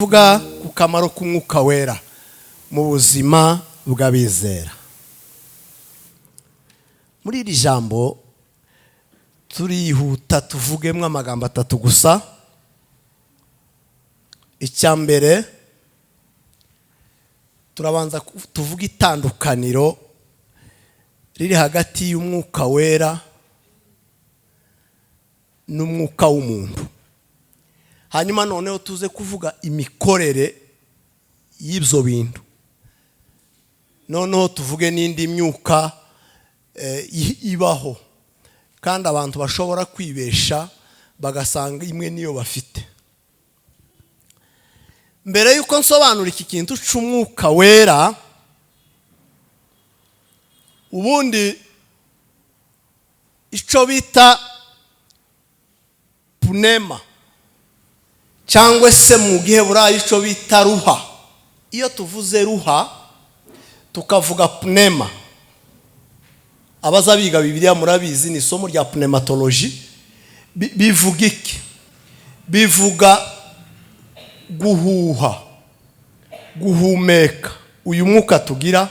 Vuga ku kamaro k'Umwuka Wera mu buzima bw'abizera. Muri iri jambo turihuta, tuvugemo amagambo atatu gusa. Icya mbere, turabanza tuvuge itandukaniro riri hagati y'Umwuka Wera n'umwuka w'umuntu, hanyuma noneho tuze kuvuga imikorere y'ibyo bintu, noneho tuvuge n'indi myuka ibaho kandi abantu bashobora kwibesha bagasanga imwe niyo bafite. Mbere y'uko nsobanura iki kintu cy'Umwuka Wera, ubundi icyo bita pneuma cyangwa se mu Giheburayi icyo bita ruha, iyo tuvuze ruha tukavuga pneuma, abaza biga Bibiliya murabizi, ni isomo rya pneumatology. Bivuga iki? Bivuga guhuha, guhumeka, uyu mwuka tugira,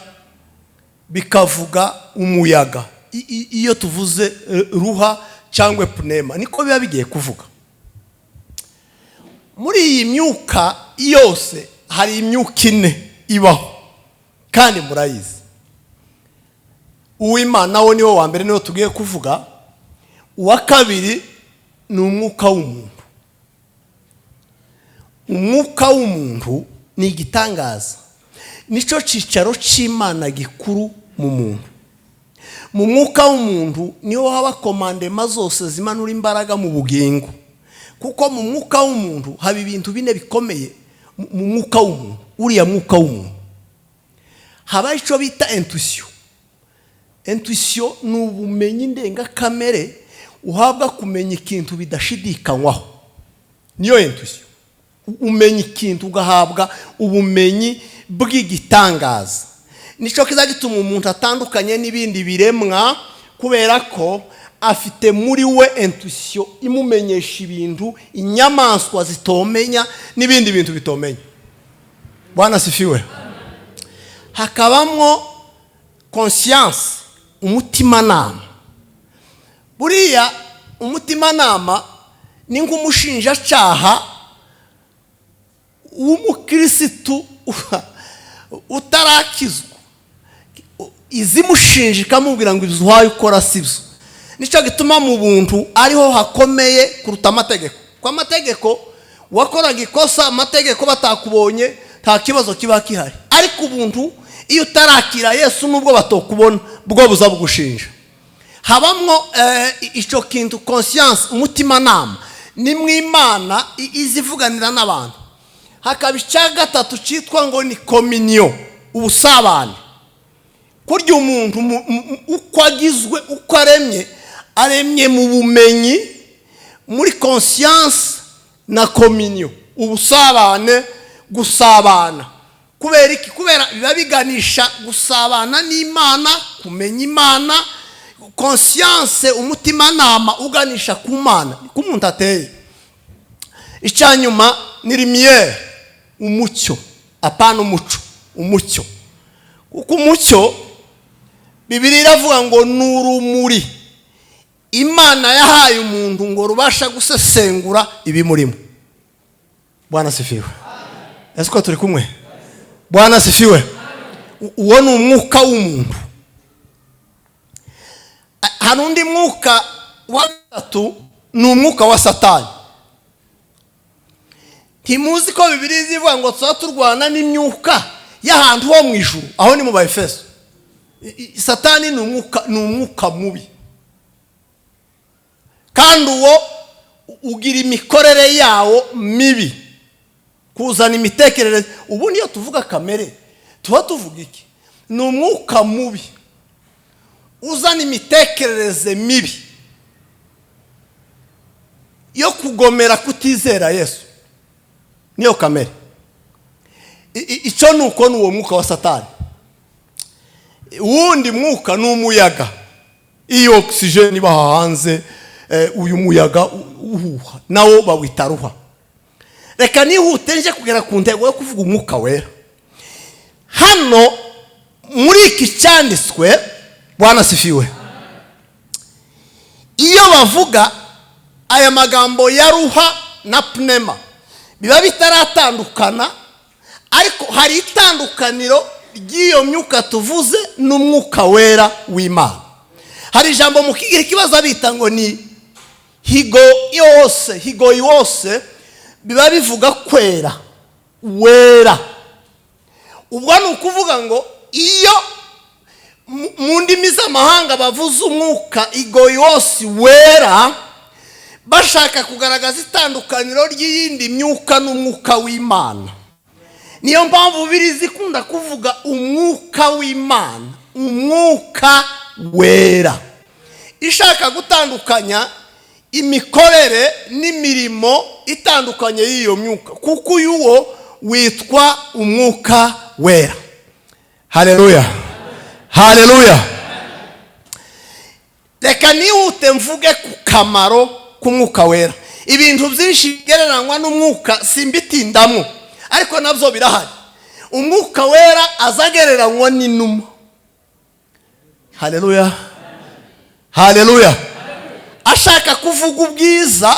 bikavuga umuyaga. Iyo tuvuze ruha cyangwa pneuma, niko biba bigiye kuvuga. Muri iyi myuka yose hari imyuka ine ibaho kandi murayizi. Uw'Imana we niwe wa mbere, niwe tugiye kuvuga. Uwa kabiri ni umwuka w'umuntu. Umwuka w'umuntu ni igitangaza, nicyo cyicaro cy'Imana gikuru mu muntu. Mu mwuka w'umuntu niho haba commandement zose zimanura imbaraga mu bugingo, kuko mu mwuka w'umuntu haba ibintu bine bikomeye. Mu mwuka w'umuntu, uriya mwuka w'umuntu, habaho icyo bita intuition. Intuition ni ubumenyi ndengakamere uhabwa kumenya ikintu bidashidikanywaho, niyo intuition. Umenya ikintu, ugahabwa ubumenyi bw'igitangaza. Nicyo kiza gituma umuntu atandukanye n'ibindi biremwa, kubera ko afite muri we intuition imumenyesha ibintu inyamaswa zitomenya n'ibindi bintu bitomenya. Bwana asifiwe. Hakabamwo conscience, umutimanama. Buriya umutimanama ni nk'umushinjacyaha w'umukirisitu utarakizwa, izimushinja ikamubwira ngo ibyo uhaye ukora si byo. Nicyo gituma mu buntu ariho hakomeye kuruta amategeko, kuko amategeko, wakoraga ikosa, amategeko batakubonye nta kibazo kiba gihari, ariko ubuntu, iyo utarakira Yesu, nubwo batokubona, bwo buza bugushinja. Habamwo icyo kintu conscience, umutimanama, ni mu Imana izivuganira n'abantu. Hakaba icya gatatu cyitwa ngo ni communion, ubusabane. Kurya umuntu uko agizwe, uko aremye, aremye mu bumenyi, muri conscience na communion, ubusabane, gusabana. Kubera iki? Kubera biba biganisha gusabana n'Imana, kumenya Imana. Conscience, umutimanama uganisha ku Mana, ko umuntu ateye. Icya nyuma ni lumière, umucyo, apana umuco, umucyo, kuko umucyo Bibiliya iravuga ngo ni urumuri Imana yahaye umuntu ngo rubasha gusesengura ibimurimo. Bwana asifiwe. Ese ko turi kumwe? Bwana asifiwe. Uwo ni umwuka w'umuntu. Hari undi mwuka wa gatatu, ni umwuka wa Satani. Ntimuzi ko Bibiliya zivuga ngo tuba turwana n'imyuka y'ahantu ho mu ijuru? Aho ni mu Baefeso. Satani ni umwuka mubi, kandi uwo ugira imikorere yawo mibi, kuzana imitekerereze. Ubu niyo tuvuga kamere tuba tuvuga iki? Ni umwuka mubi uzana imitekerereze mibi yo kugomera, kutizera Yesu, niyo kamere. Icyo ni uko ni uwo mwuka wa Satani. Uwundi mwuka ni umuyaga, iyo oxygène iba hanze, uyu muyaga uhuha nawo bawita ruha. Reka nihute nje kugera ku ntego yo kuvuga Umwuka Wera. Hano muri iki cyanditswe, Bwana asifiwe, iyo bavuga aya magambo ya ruha na pnema, biba bitaratandukana, ariko hari itandukaniro ry'iyo myuka tuvuze n'Umwuka Wera w'Imana. Hari ijambo mu Kigiriki baza bita ngo ni higo yose. Higo yose biba bivuga kwera, wera. Ubwo ni ukuvuga ngo iyo mu ndimi z'amahanga bavuze umwuka igoyose, wera, bashaka kugaragaza itandukaniro ry'iyindi myuka n'Umwuka w'Imana. Niyo mpamvu Bibiri zikunda kuvuga Umwuka w'Imana, Umwuka Wera, ishaka gutandukanya imikorere n'imirimo itandukanye y'iyo myuka, kuko uyu wo witwa Umwuka Wera. Haleluya, haleluya! Reka nihute mvuge ku kamaro k'Umwuka Wera. Ibintu byinshi bigereranywa n'umwuka simbitindamo, ariko nabyo birahari. Umwuka Wera azagereranywa n'inuma. Haleluya, haleluya! Ashaka kuvuga ubwiza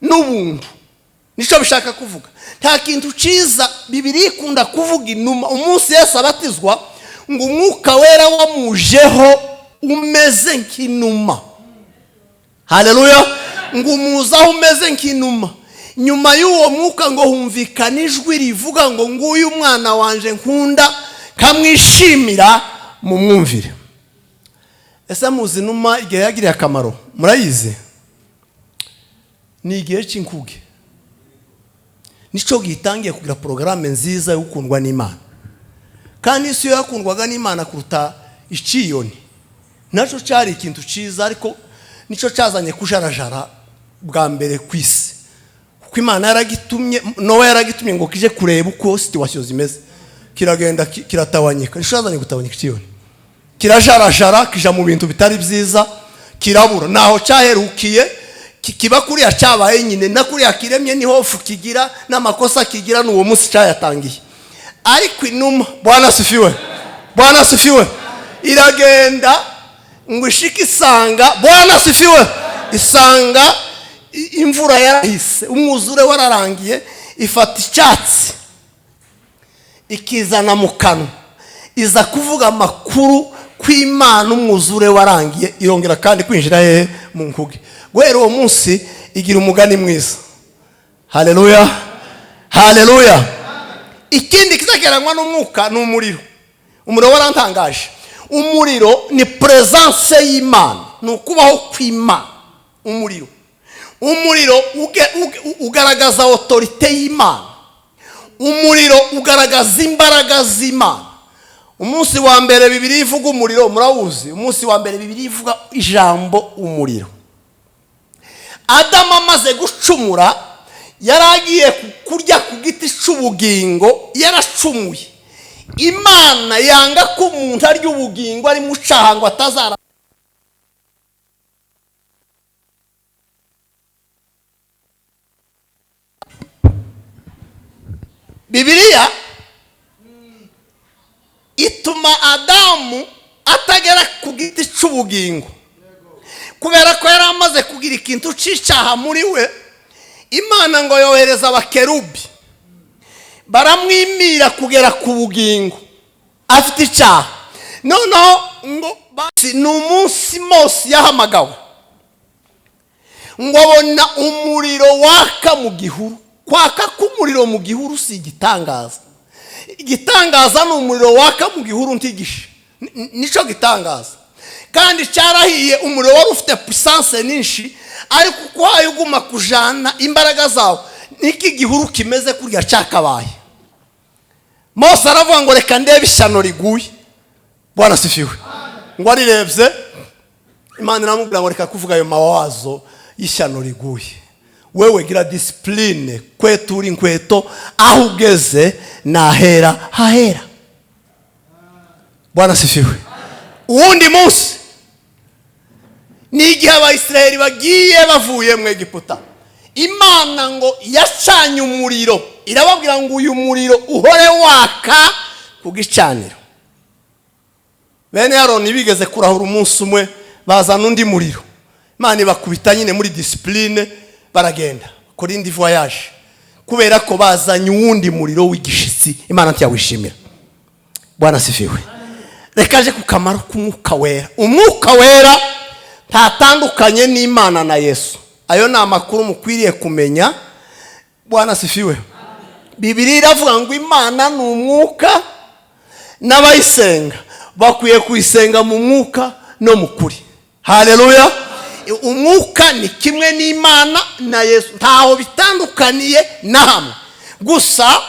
n'ubuntu, nicyo bishaka kuvuga. Nta kintu cyiza. Bibiri ikunda kuvuga inuma. Umunsi Yesu abatizwa, ngo Umwuka Wera wamujeho umeze nk'inuma. Haleluya! Ngo umuzaho umeze nk'inuma. Nyuma y'uwo mwuka ngo humvikana ijwi rivuga ngo: "Nguyu umwana wanje nkunda, kamwishimira, mu mwumvire." Ese muzi inuma igihe yagiriye akamaro? Murayizi? Ni igihe cy'inkuge, nicyo gitangiye kugira porogaramu nziza yo gukundwa n'Imana. Kandi isi yo yakundwaga n'Imana kuruta iciyoni. Nacyo cyari ikintu cyiza, ariko nicyo cyazanye kujarajara bwa mbere ku isi, kuko Imana yaragitumye, Nowa yaragitumye ngo kije kureba uko situation zimeze. Kiragenda, kiratawanyika. Nicyo cyazanye gutawanyika. Iciyoni kirajarajara, kija mu bintu bitari byiza, kirabura naho cyaherukiye. Kiba kuriya cyabaye nyine na kuriya kiremye, niho fu kigira n'amakosa kigira, n'uwo munsi cyayatangiye. Ariko inuma, Bwana asifiwe, Bwana asifiwe, iragenda ngo ishike isanga, Bwana asifiwe, isanga imvura yarahise, umwuzure wararangiye. Ifata icyatsi ikizana mu kanwa, iza kuvuga amakuru kw'Imana umwuzure warangiye. Irongera kandi kwinjira hehe? Mu nkuge. Guhera uwo munsi igira umugani mwiza. Haleluya, haleluya! Ikindi kizagereranywa n'umwuka ni umuriro. Umuriro warantangaje. Umuriro ni présence y'Imana, ni ukubaho kw'Imana. Umuriro ugaragaza autorité y'Imana. Umuriro ugaragaza imbaraga z'Imana. Umunsi wa mbere Bibiri ivuga umuriro, murawuzi? Umunsi wa mbere Bibiri ivuga ijambo umuriro, Adamu amaze gucumura, yari agiye kurya ku giti cy'ubugingo, yaracumuye. Imana yanga ko umuntu arya ubugingo ari mu cyaha, ngo atazara. Bibiliya ituma Adamu atagera ku giti cy'ubugingo kubera ko yari amaze kugira ikintu cy'icyaha muri we. Imana ngo yohereza abakerubi, baramwimira kugera ku bugingo afite icyaha. Noneho ngo ni umunsi Mose yahamagawe, ngo abona umuriro waka mu gihuru. Kwaka k'umuriro mu gihuru si igitangaza. Igitangaza ni umuriro waka mu gihuru ntigishe, nicyo gitangaza. Kandi cyarahiye. Umuriro wari ufite puissance nyinshi, ariko uko uhaye uguma kujana imbaraga zawe, niko igihuru kimeze kurya cyakabaye. Mose aravuga ngo: "Reka ndebe ishyano riguye." Bwana asifiwe! Ngo arirebye, Imana iramubwira ngo: "Reka kuvuga ayo mawazo y'ishyano riguye. Wewe gira discipline, kwetura inkweto, aho ugeze nahera hahera." Bwana asifiwe! Uwundi munsi ni igihe Abayisiraheli bagiye bavuye mu Egiputa. Imana ngo yacanye umuriro, irababwira ngo uyu muriro uhore waka ku gicaniro. Bene Aroni bigeze kurahura umunsi umwe, bazana undi muriro, Imana ibakubita nyine muri discipline, baragenda kuri indi voyage, kubera ko bazanye uwundi muriro w'igishitsi, Imana ntiyawishimira. Bwana asifiwe. Reka aje ku kamaro k'Umwuka Wera. Umwuka Wera ntatandukanye n'Imana na Yesu. Ayo ni amakuru mukwiriye kumenya. Bwana asifiwe. Bibiliya iravuga ngo Imana ni umwuka, n'abayisenga bakwiye kuyisenga mu mwuka no mu kuri. Haleluya. Umwuka ni kimwe n'Imana na Yesu, ntaho bitandukaniye na hamwe. Gusa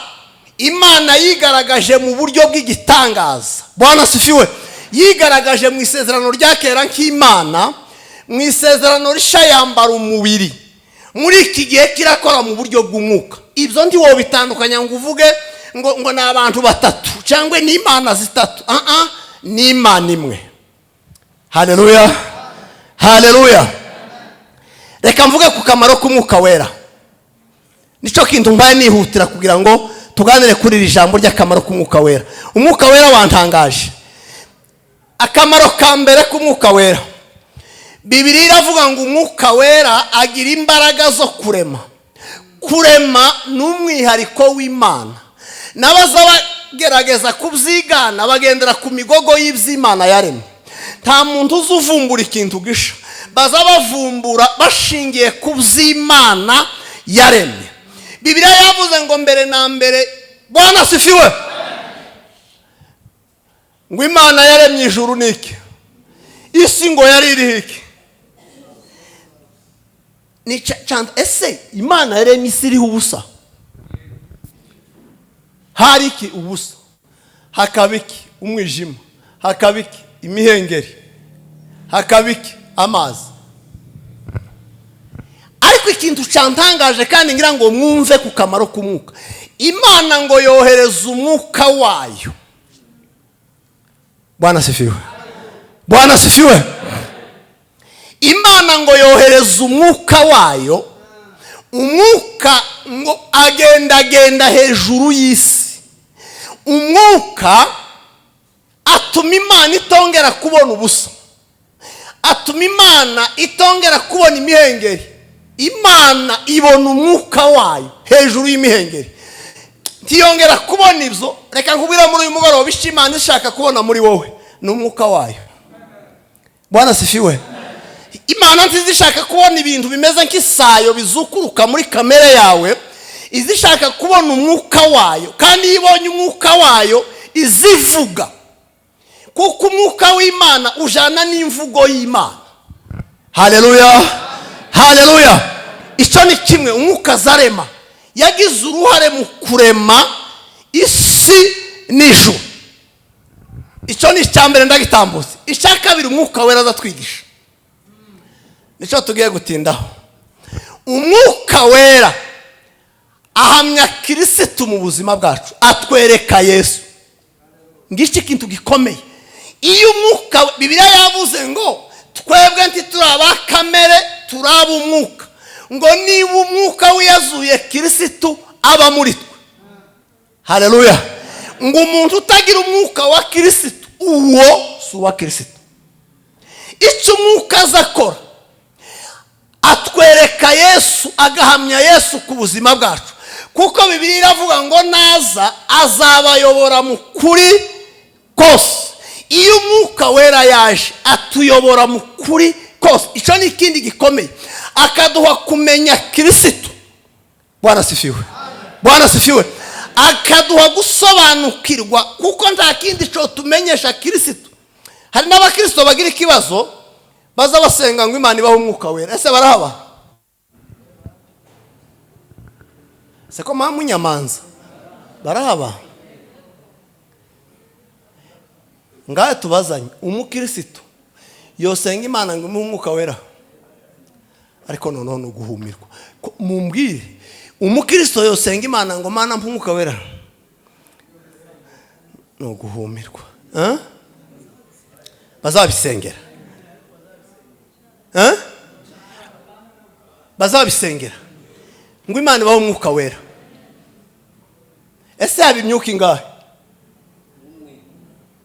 Imana yigaragaje mu buryo bw'igitangaza. Bwana asifiwe. Yigaragaje mu Isezerano rya Kera nk'Imana, mu Isezerano Rishya yambara umubiri, muri iki gihe kirakora mu buryo bw'umwuka. Ibyo ntiwo bitandukanya ngo uvuge ngo ni abantu batatu cyangwa ni imana zitatu. Ah, ni Imana imwe. Haleluya, haleluya. Reka mvuge ku kamaro k'Umwuka Wera. Nicyo kintu mbaye nihutira kugira ngo tuganire kuri iri jambo ry'akamaro k'Umwuka Wera. Umwuka Wera wantangaje. Akamaro ka mbere k'Umwuka Wera, Bibiliya iravuga ngo Umwuka Wera agira imbaraga zo kurema. Kurema ni umwihariko w'Imana, n'abaza bagerageza kubyigana bagendera ku migogo y'iby'Imana yaremye. Nta muntu uzi uvumbura ikintu gisha, baza bavumbura bashingiye ku by'Imana yaremye. Bibiliya yavuze ngo mbere na mbere, Bwana asifiwe, ngo Imana yaremye ijuru n'iki, isi ngo yari iriho iki? Ni ese Imana yaremye isi iriho ubusa? Hari iki? Ubusa. Hakaba iki? Umwijima. Hakaba iki? Imihengeri. Hakaba iki? Amazi. Ariko ikintu cyantangaje, kandi ngira ngo mwumve ku kamaro k'umwuka, Imana ngo yohereza umwuka wayo. Bwana asifiwe, Bwana asifiwe. Imana ngo yohereza umwuka wayo, umwuka ngo agendagenda hejuru y'isi. Umwuka atuma Imana itongera kubona ubusa, atuma Imana itongera kubona imihengeri. Imana ibona umwuka wayo hejuru y'imihengeri, ntiyongera kubona ibyo. Reka nkubwire muri uyu mugoroba, icyo Imana ishaka kubona muri wowe ni umwuka wayo. Bwana asifiwe. Imana nziza ishaka kubona ibintu bimeze nk'isayo bizukuruka muri kamere yawe, izishaka kubona umwuka wayo. Kandi iyo ibonye umwuka wayo, izivuga, kuko umwuka w'Imana ujana n'imvugo y'Imana. Haleluya, haleluya. Icyo ni kimwe. Umwuka azarema, yagize uruhare mu kurema isi n'ijuru. Icyo ni icya mbere, ndagitambutse. Icya kabiri, Umwuka Wera azatwigisha, nicyo tugiye gutindaho. Umwuka Wera ahamya Kirisitu mu buzima bwacu, atwereka Yesu. Ngiki ikintu gikomeye. Iyo umwuka, Bibiliya yavuze ngo twebwe ntituri aba kamere, turi ab'umwuka, ngo niba umwuka wiyazuye Kirisitu aba muri twe. Haleluya. Ngo umuntu utagira umwuka wa Kirisitu, uwo si uwa Kirisitu. Icyo umwuka aza akora, atwereka Yesu, agahamya Yesu ku buzima bwacu, kuko Bibiliya iravuga ngo naza azabayobora mu kuri kose. Iyo Umwuka Wera yaje, atuyobora mu kuri kose. Icyo ni ikindi gikomeye, akaduha kumenya Kirisitu. Bwana asifiwe, Bwana asifiwe. Akaduha gusobanukirwa, kuko nta kindi cyo tumenyesha Kirisitu. Hari n'abakirisito bagira ikibazo, baza basenga ngo Imana ibahe Umwuka Wera. Ese barahaba? Se ko mpamvu munyamanza barahaba? Ngahe tubazanye, umukirisitu yosenga Imana ngo imuhe Umwuka Wera? Ariko noneho ni uguhumirwa. Mumbwire, umukristo yosenga Imana ngo "Mana, mpa Umwuka Wera"? Ni uguhumirwa. Eh? Bazabisengera. Eh? Bazabisengera. Ngo Imana ibahe Umwuka Wera. Ese yaba imyuka ingahe?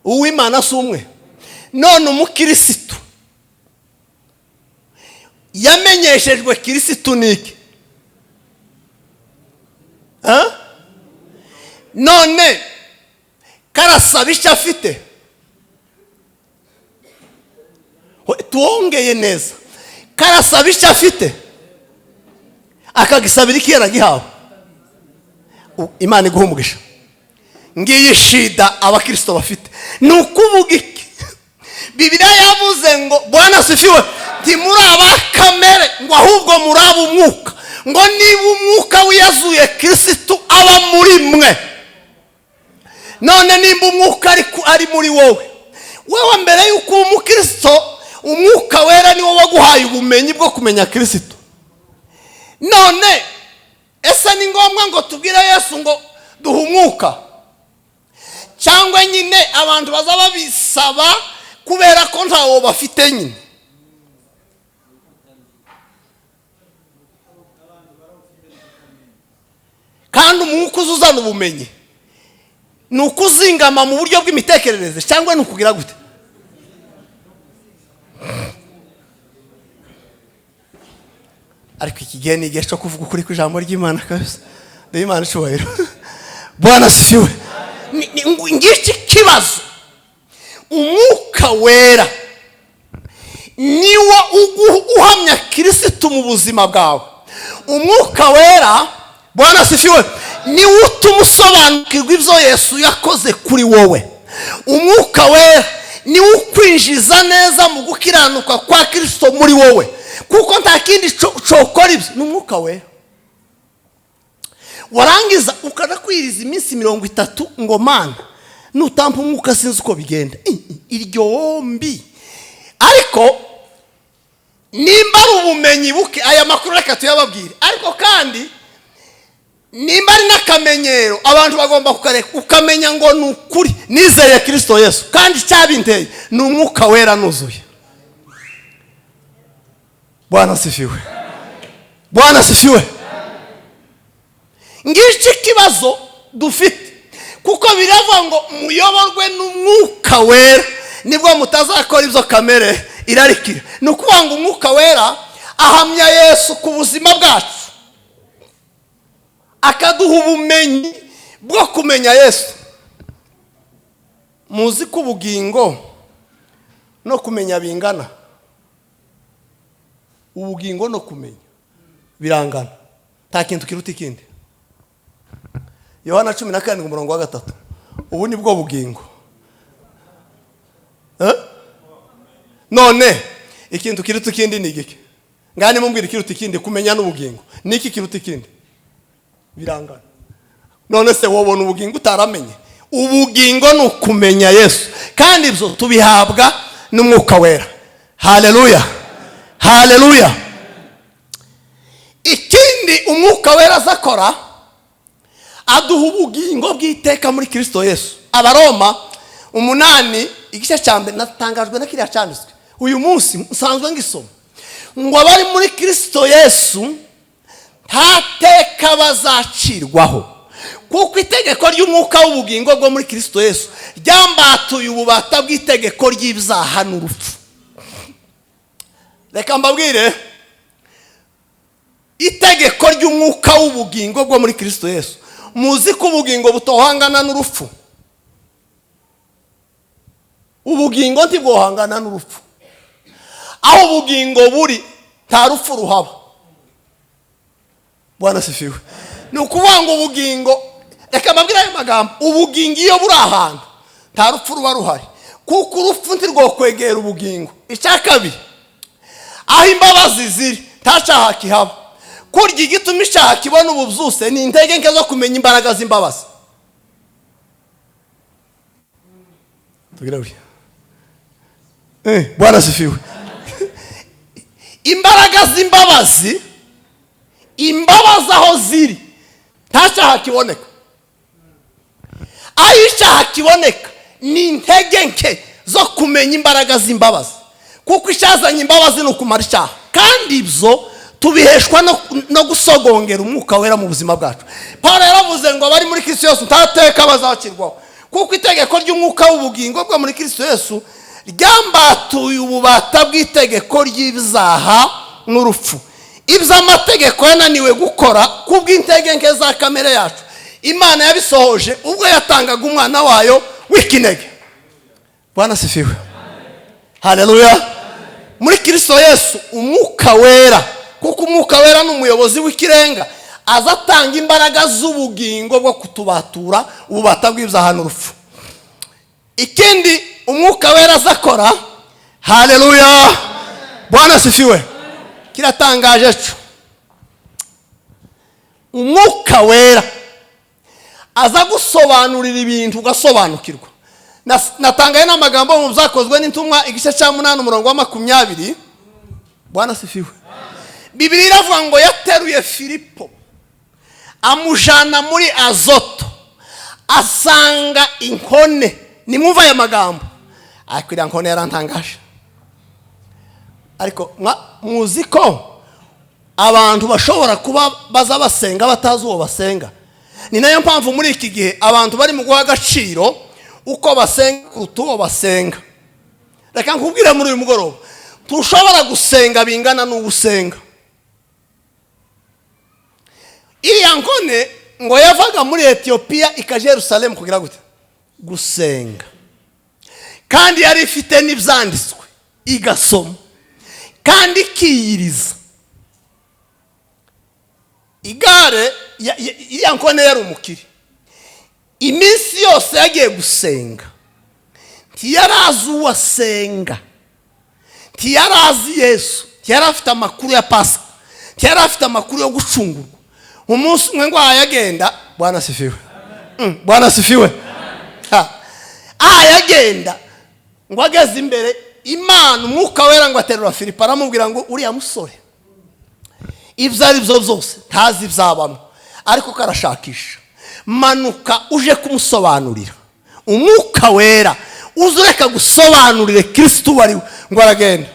Uw'Imana si umwe? None umukirisitu yamenyeshejwe Kirisitu niki? Ha? None karasaba icyo afite? Tuwongeye neza, karasaba icyo afite, akagisabira iki yaragihawe? Imana iguha umugisha. Ngiyi shida abakirisito bafite. Ni ukuvuga iki? Bibiliya yavuze ngo, Bwana asifiwe, ntimuri aba kamere, ngo ahubwo muri ab'umwuka, ngo niba umwuka wiyazuye Kirisitu aba muri mwe. None nimba umwuka ari muri wowe, wewe mbere y'uko uba umukristo, Umwuka Wera niwo waguhaye ubumenyi bwo kumenya Kirisitu. None ese ni ngombwa ngo tubwire Yesu ngo duhe umwuka, cyangwa nyine abantu baza babisaba kubera ko ntawo bafite nyine? Kandi umwuka uzuzana ubumenyi ni ukuzingama mu buryo bw'imitekerereze, cyangwa ni ukugira gute? Ariko iki gihe ni igihe cyo kuvuga ukuri kw'ijambo ry'Imana kabisa. Duhe Imana icyubahiro. Bwana asifiwe. Ngiki ikibazo. Umwuka Wera niwo uhamya Kirisitu mu buzima bwawe. Umwuka Wera, Bwana asifiwe, niwo utuma usobanukirwa ibyo Yesu yakoze kuri wowe. Umwuka Wera niwo ukwinjiza neza mu gukiranuka kwa Kirisito muri wowe, kuko nta kindi cokora ibyo, ni Umwuka Wera. Warangiza ukanakwiriza iminsi 30 ngo Mana nutampa umwuka sinzi uko bigenda. Iryo wombi. Ariko nimba ari ubumenyi buke, aya makuru reka tuyababwire. Ariko kandi nimba ari n'akamenyero, abantu bagomba kukareka, ukamenya ngo ni ukuri nizeye Kirisito Yesu, kandi icyabinteye ni Umwuka Wera nuzuye. Bwana asifiwe, Bwana asifiwe. Ngiki ikibazo dufite, kuko biravuga ngo muyoborwe n'Umwuka Wera, nibwo mutazakora ibyo kamere irarikira. Ni ukuvuga ngo Umwuka Wera ahamya Yesu ku buzima bwacu, akaduha ubumenyi bwo kumenya Yesu. Muzi ko ubugingo no kumenya bingana? Ubugingo no kumenya birangana, nta kintu kiruta ikindi. Yohana 17 umurongo wa 3. Ubu ni bwo bugingo. None ikintu kiruta ikindi ni igiki? Ngane mumbwira ikiruta ikindi. Kumenya n'ubugingo, niki kiruta ikindi? Birangana. None se wobona ubugingo utaramenye? Ubugingo ni ukumenya Yesu, kandi ibyo tubihabwa n'Umwuka Wera. Haleluya, haleluya. Ikindi Umwuka Wera azakora, aduha ubugingo bw'iteka muri Kirisito Yesu. Abaroma 8 igice cya 1. Natangajwe na kiriya cyanditswe uyu munsi, nsanzwe ngisoma, ngo abari muri Kirisito Yesu nta teka bazacirwaho, kuko itegeko ry'umwuka w'ubugingo bwo muri Kirisito Yesu ryambatuye ububata bw'itegeko ry'ibyaha n'urupfu. Reka mbabwire, itegeko ry'umwuka w'ubugingo bwo muri Kirisito Yesu. Muzi ko ubugingo butohangana n'urupfu? Ubugingo ntibwohangana n'urupfu. Aho ubugingo buri nta rupfu ruhaba. Bwana asifiwe. Ni ukuvuga ngo ubugingo, reka mbabwire ayo magambo, ubugingo iyo buri ahantu nta rupfu ruba ruhari, kuko urupfu ntirwokwegera ubugingo. Icya kabiri, aho imbabazi ziri nta cyaha kihaba. Kurya igituma icyaha kibona ububyuse ni intege nke zo kumenya imbaraga z'imbabazi. Bwana asifiwe. Imbaraga z'imbabazi, imbabazi aho ziri nta cyaha kiboneka. Aho icyaha kiboneka ni intege nke zo kumenya imbaraga z'imbabazi, kuko icyazanye imbabazi ni ukumara icyaha, kandi ibyo Tubiheshwa no gusogongera Umwuka Wera mu buzima bwacu. Paul yaravuze ngo abari muri Kristo Yesu ntateka bazakirwaho, kuko itegeko ry'umwuka w'ubugingo bwo muri Kristo Yesu ryambatuye ububata bw'itegeko ry'ibyaha n'urupfu. Ibyo amategeko yananiwe gukora kubw'intege nke za kamere yacu, Imana yabisohoje ubwo yatangaga umwana wayo w'ikinege. Bwana sifiwe, haleluya! Muri Kristo Yesu, Umwuka Wera, kuko Umwuka Wera ni umuyobozi w'ikirenga, aza atanga imbaraga z'ubugingo bwo kutubatura ububata bw'ibyaha n'urupfu. Ikindi Umwuka Wera aza akora, haleluya, Bwana sifiwe, kiratangaje cyo. Umwuka Wera aza gusobanurira ibintu ugasobanukirwa. Natangaye n'amagambo mu Byakozwe n'Intumwa, igice cya 8, umurongo wa 20. Bwana sifiwe! Bibiliya iravuga ngo yateruye Filipo amujana muri Azoto, asanga inkone. Nimwumva aya magambo, ariko iriya nkone yarantangaje. Ariko muzi ko abantu bashobora kuba baza basenga batazi uwo basenga. Ni nayo mpamvu muri iki gihe abantu bari mu guha agaciro uko basenga kuruta uwo basenga. Reka nkubwire muri uyu mugoroba, ntushobora gusenga bingana n'uwo usenga. Iriya nkone ngo yavaga muri Etiyopiya ikaja Yerusalemu kugira gute? Gusenga. Kandi yari ifite n'ibyanditswe, igasoma kandi ikiyiriza. Igare iriya nkone yari umukire. Iminsi yose yagiye gusenga, ntiyarazi uwo asenga, ntiyarazi Yesu, ntiyari afite amakuru ya Pasika, ntiyari afite amakuru yo gucungurwa. Umunsi umwe ngo ahayagenda, Bwana sifiwe! Bwana sifiwe! Ahayagenda, ngo ageze imbere, Imana, Umwuka Wera ngo aterura Filipo, aramubwira ngo uriya musore ibyo ari byo byose ntazi ibyabamo, ariko karashakisha. Manuka uje kumusobanurira. Umwuka Wera uze ureka gusobanurire Kirisitu uwo ari we. Ngo aragenda,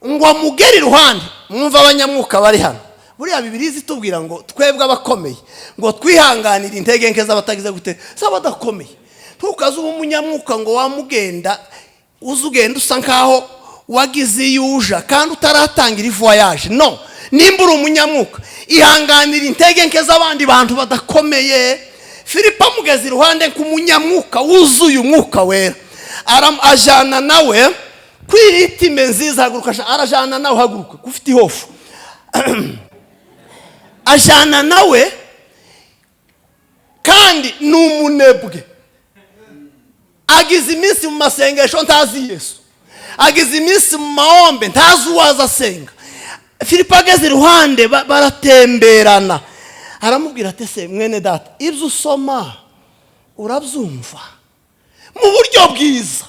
ngo amugere iruhande. Mwumva abanyamwuka bari hano, buriya Bibiliya itubwira ngo twebwe abakomeye ngo twihanganire intege nke z'abatagize gute? Z'abadakomeye. Ntukaze uba umunyamwuka ngo wamugenda uze ugenda usa nkaho wagize iyo uja kandi utaratangira ivoyage. No nimba uri umunyamwuka, ihanganira intege nke z'abandi bantu badakomeye. Filipo amugeze iruhande nk'umunyamwuka wuzuye Umwuka Wera, ajana nawe kuri rythme nziza. Haguruka, arajana nawe, haguruka ufite ihofu. Ajana nawe, kandi ni umunebwe, agize iminsi mu masengesho ntazi Yesu, agize iminsi mu mahombe ntazi uwaza asenga. Filipo ageze iruhande, baratemberana, aramubwira ati: "Se mwene data, ibyo usoma urabyumva?" Mu buryo bwiza,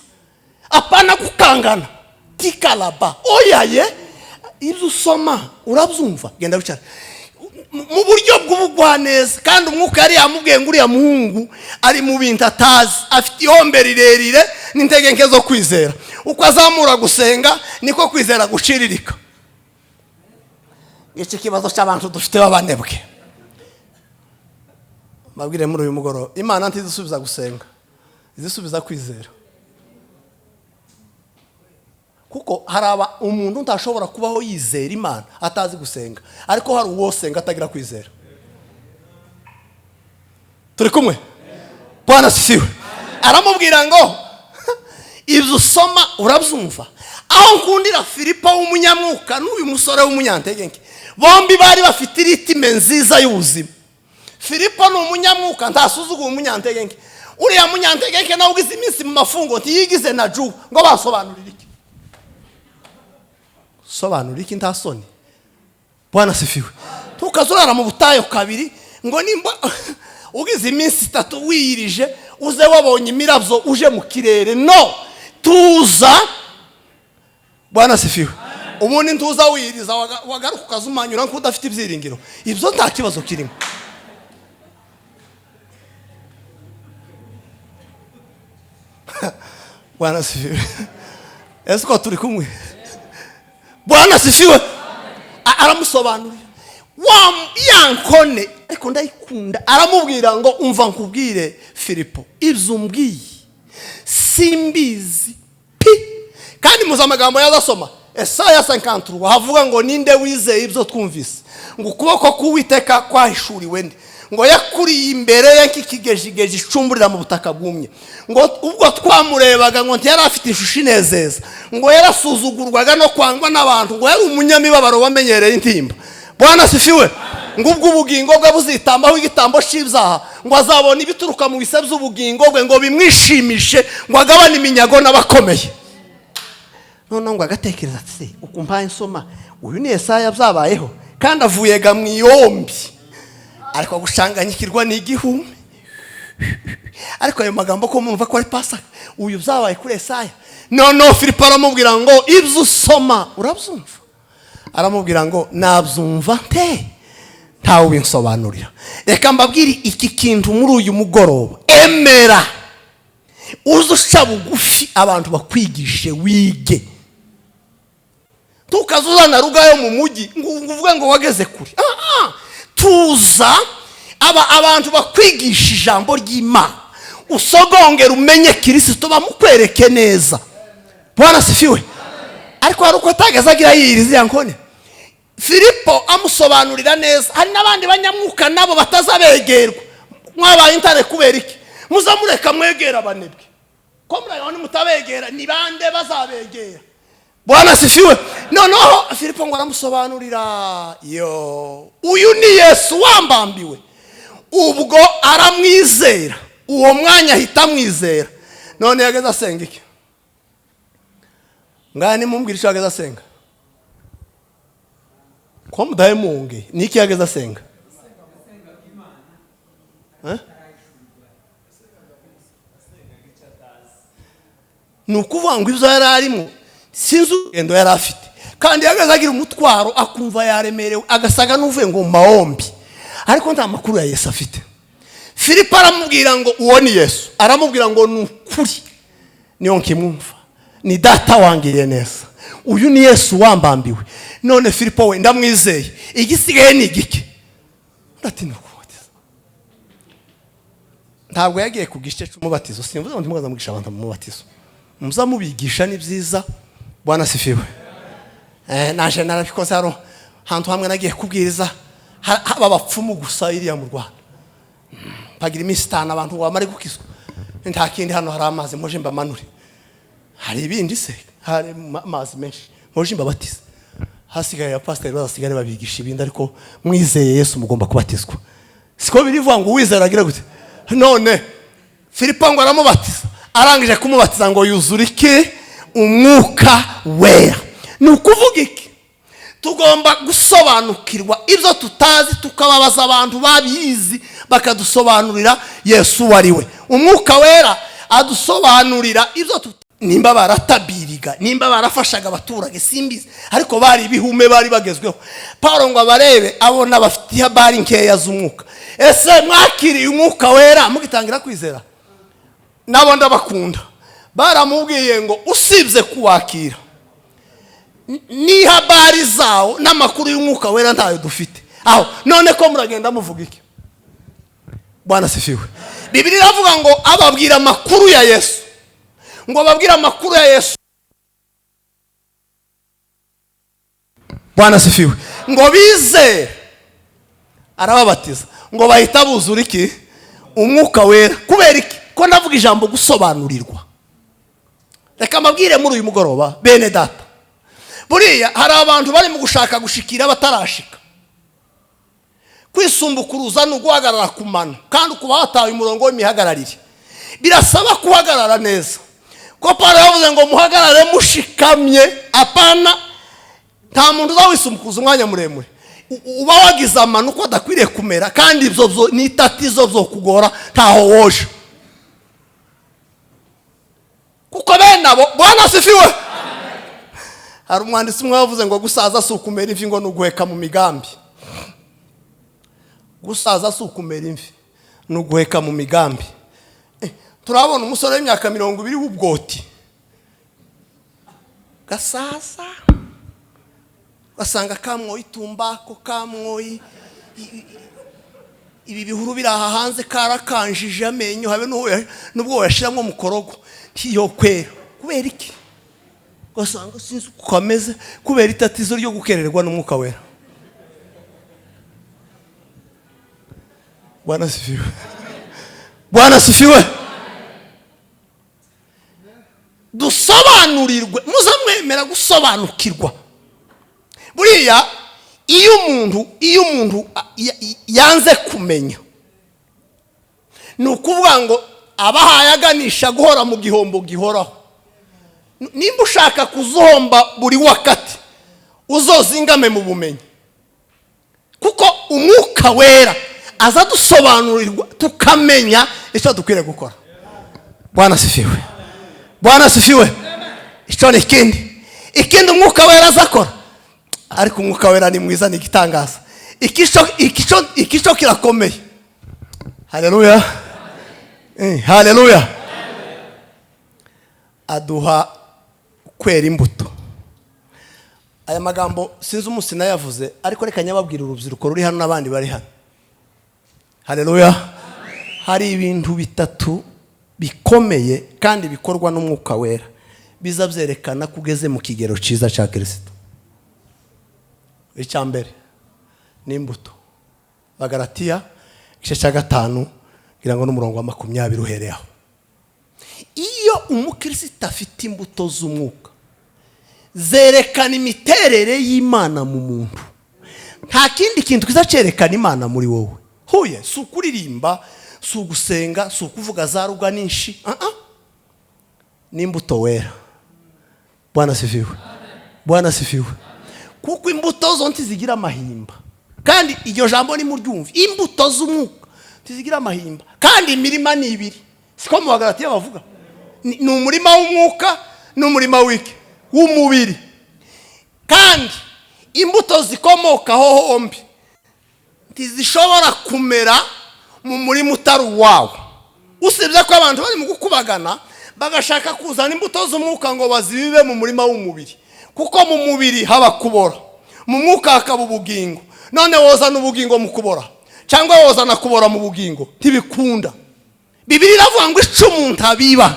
apana gukangana tikaraba, oyaye. "Ibyo usoma urabyumva? Genda wicara." Mu buryo bw'ubugwaneza. Kandi Umwuka yari yamubwiye ngo uriya muhungu ari mu bintu atazi, afite ihombe rirerire n'intege nke zo kwizera. Uko azamura gusenga niko kwizera guciririka. Iki kibazo cy'abantu dufite b'abanebwe, mbabwire muri uyu mugoroba, Imana ntizisubiza gusenga, izisubiza kwizera. Kuko hari aba umuntu utashobora kubaho yizera Imana atazi gusenga, ariko hari uwo senga atagira kwizera. Turi kumwe? Bwana sifiwe! Aramubwira ngo: "Ibyo usoma urabyumva?" Aho nkundira Filipo w'umunyamwuka n'uyu musore w'umunyantege nke, bombi bari bafite rythme nziza y'ubuzima. Filipo ni umunyamwuka, ntasuzugura umunyantege nke. Uriya munyantege nke nawe ugize iminsi mu mafungo, ntiyigize na ju ngo basobanurire iki, sobanura iki, nta soni. Bwana sifiwe! Ntukazurara mu butayu kabiri ngo nimba ugize iminsi 3 wiyirije, uze wabonye imirabyo uje mu kirere. No tuza. Bwana sifiwe! Ubundi ntuza wiyiriza, wagaruka ukazumanyura nk'udafite ibyiringiro. Ibyo nta kibazo kirimo. Bwana sifiwe! Ese ko turi kumwe? Bwana sifiwe! Aramusobanurira wa ya nkone, ariko ndayikunda. Aramubwira ngo: "Umva nkubwire Filipo, ibyo umbwiye simbizi pi." Kandi muzi amagambo yazasoma, Esaya 53, havuga ngo: "Ninde wizeye ibyo twumvise?" Ngo: "Ukuboko k'Uwiteka kwahishuriwe nde?" Ngo: "Yakuriye imbere ye nk'ikigejigeji icumburira mu butaka bwumye." Ngo: "Ubwo twamurebaga," ngo, "ntiyari afite ishusho inezeza." Ngo: "Yarasuzugurwaga no kwangwa n'abantu." Ngo: "Yari umunyamibabaro wamenyereye intimba." Bwana asifiwe. Ngo: "Ubwo ubugingo bwe buzitambaho igitambo cy'ibyaha," ngo, "azabona ibituruka mu bise by'ubugingo bwe, ngo bimwishimishe, ngo agabane iminyago n'abakomeye." Noneho ngo agatekereza ati: "Se uku mpaye nsoma, uyu ni Yesaya byabayeho, kandi avuye ga mu iyombi, ariko gushanganyikirwa ni igihumbi. Ariko ayo magambo ko mwumva ko ari Pasaka, uyu byabaye kuri Esaya?" Noneho Filipo aramubwira ngo: "Ibyo usoma urabyumva?" Aramubwira ngo: "Nabyumva nte ntawe ubinsobanurira?" Reka mbabwire iki kintu muri uyu mugoroba: emera uze uca bugufi, abantu bakwigishe, wige. Ntukaze uzana ruga yo mu mujyi ngo uvuge ngo wageze kure. Ah, ah. Tuza aba abantu bakwigisha ijambo ry'Imana, usogongera, umenye Kirisito, bamukwereke neza. Bwana asifiwe. Ariko hari uko atageze agira yiyiriza iriya nkone. Filipo amusobanurira neza. Hari n'abandi banyamwuka nabo batazabegerwa. Mwabaye intare kubera iki? Muza mureka mwegera abanebwe, ko murabona mutabegera, ni bande bazabegera? Bwana asifiwe. Noneho Filipo ngo aramusobanurira: "Yo, uyu ni Yesu wambambiwe." Ubwo aramwizera, uwo mwanya ahita amwizera. None yageze asenga iki? Ngaha nimumbwire icyo yageze asenga, ko mudahemunge. Ni iki yageze asenga? Eh? Ni ukuvuga ngo ibyo yari arimo, sinzi urugendo yari afite, kandi yageze agira umutwaro, akumva yaremerewe, agasaga n'uvuye ngo mu mahombi, ariko nta makuru ya Yesu afite. Filipo aramubwira ngo: "Uwo ni Yesu." Aramubwira ngo: "Ni ukuri, niyo nkimwumva, ni Data wangiriye neza, uyu ni Yesu wambambiwe." None Filipo we: "Ndamwizeye, igisigaye ni igike?" Ati: "Ni ukubatiza." Ntabwo yagiye ku gice cy'umubatizo. Simvuze ngo ntimukaza mugisha abantu mu mubatizo, muza mubigisha, ni byiza. Bwana asifiwe. Naje narabikoze. Hano hantu hamwe nagiye kubwiriza, haba abapfumu gusa iriya mu Rwanda. Mpagira iminsi 5, abantu ngo bamare gukizwa. Nta kindi, hano hari amazi, muje mbamanure. Hari ibindi se? Hari amazi menshi, muje mbabatize. Hasigaye abapasiteri bazasigare babigisha ibindi, ariko mwizeye Yesu mugomba kubatizwa. Siko birivuga ngo uwizera agira gute? None Filipo ngo aramubatiza. Arangije kumubatiza, ngo yuzura iki? Umwuka Wera. Ni ukuvuga iki? Tugomba gusobanukirwa ibyo tutazi, tukababaza abantu babizi, bakadusobanurira Yesu uwo ari we. Umwuka Wera adusobanurira ibyo nimba baratabiriga, nimba barafashaga abaturage, simbizi, ariko bari ibihume, bari bagezweho. Paul ngo abarebe, abona bafitiye bari nkeya z'umwuka. Ese mwakiriye Umwuka Wera mugitangira kwizera? Nabo ndabakunda. Baramubwiye ngo: "Usibye kuwakira, n'ihabari zawo n'amakuru y'Umwuka Wera ntayo dufite." Aho none ko muragenda muvuga iki? Bwana asifiwe. Bibiri iravuga ngo ababwira amakuru ya Yesu, ngo ababwire amakuru ya Yesu. Bwana asifiwe. Ngo bizere, arababatiza, ngo bahita buzura iki? Umwuka Wera. Kubera iki? Ko navuga ijambo gusobanurirwa. Reka mbabwire muri uyu mugoroba, bene Data, buriya hari abantu bari mu gushaka gushikira batarashika. Kwisumbukuruza ni uguhagarara ku mano, kandi ukuba wataye umurongo w'imihagararire. Birasaba guhagarara neza, ko Paul yavuze ngo muhagarare mushikamye. Apana, nta muntu uza wisumbukuza umwanya muremure. Uba wagize amano uko adakwiriye kumera, kandi ibyo byo ni itatizo byo kugora, ntaho woje, kuko bene abo. Bwana asifiwe. Hari umwanditsi umwe wavuze ngo gusaza si ukumera imvi, ngo ni uguheka mu migambi. Gusaza si ukumera imvi, ni uguheka mu migambi. Turabona umusore w'imyaka 20 w'ubwoti gasaza. Ugasanga kamwoye itumbako, kamwoye ibi bihuru biri aha hanze, karakanjije amenyo, habe n'ubwo wayashyiramo mukorogo ntiyokwera. Kubera iki? Ugasanga sinzi uko kameze, kubera itatizo ryo gukererwa n'Umwuka Wera. Bwana sifiwe, Bwana sifiwe. Dusobanurirwe, muzamwemera gusobanukirwa. Buriya iyo umuntu yanze kumenya, ni ukuvuga ngo abahaye aganisha guhora mu gihombo gihoraho. Nimba ushaka kuzohomba buri wakati, uzozingame mu bumenyi, kuko Umwuka Wera aza dusobanurirwa, tukamenya icyo dukwiriye gukora. Bwana sifiwe, Bwana sifiwe. Icyo ni ikindi Umwuka Wera azakora. Ariko Umwuka Wera ni mwiza, ni igitangaza. Ikico kirakomeye. Haleluya, haleluya. Aduha kwera imbuto. Aya magambo sinzi umunsi nayavuze, ariko reka nyababwira urubyiruko ruri hano n'abandi bari hano. Haleluya. Hari ibintu bitatu bikomeye kandi bikorwa n'Umwuka Wera, biza byerekana ko ugeze mu kigero cyiza cya Kirisito. Icya mbere ni imbuto. Bagaratiya igice cya 5, ngira ngo n'umurongo wa 20 uhereye aho. Iyo umukirisito afite imbuto z'Umwuka, zerekana imiterere y'Imana mu muntu. Nta kindi kintu kiza cyerekana Imana muri wowe huye, si ukuririmba, si ugusenga, si ukuvuga za ruga nyinshi, n'imbuto wera. Bwana sifiwe, Bwana sifiwe. Kuko imbuto zo ntizigira amahimba, kandi iryo jambo nimuryumve, imbuto z'Umwuka ntizigira amahimba. Kandi imirima ni ibiri, siko mu Bagalatiya bavuga? Ni umurima w'umwuka n'umurima w'iki? W'umubiri. Kandi imbuto zikomokaho hombi ntizishobora kumera mu murima utari uwawe, usibye ko abantu bari mu gukubagana, bagashaka kuzana imbuto z'umwuka ngo bazibibe mu murima w'umubiri, kuko mu mubiri haba kubora, mu mwuka hakaba ubugingo. None wozana ubugingo mu kubora, cyangwa wozana kubora mu bugingo? Ntibikunda. Bibiliya iravuga ngo ico umuntu abiba.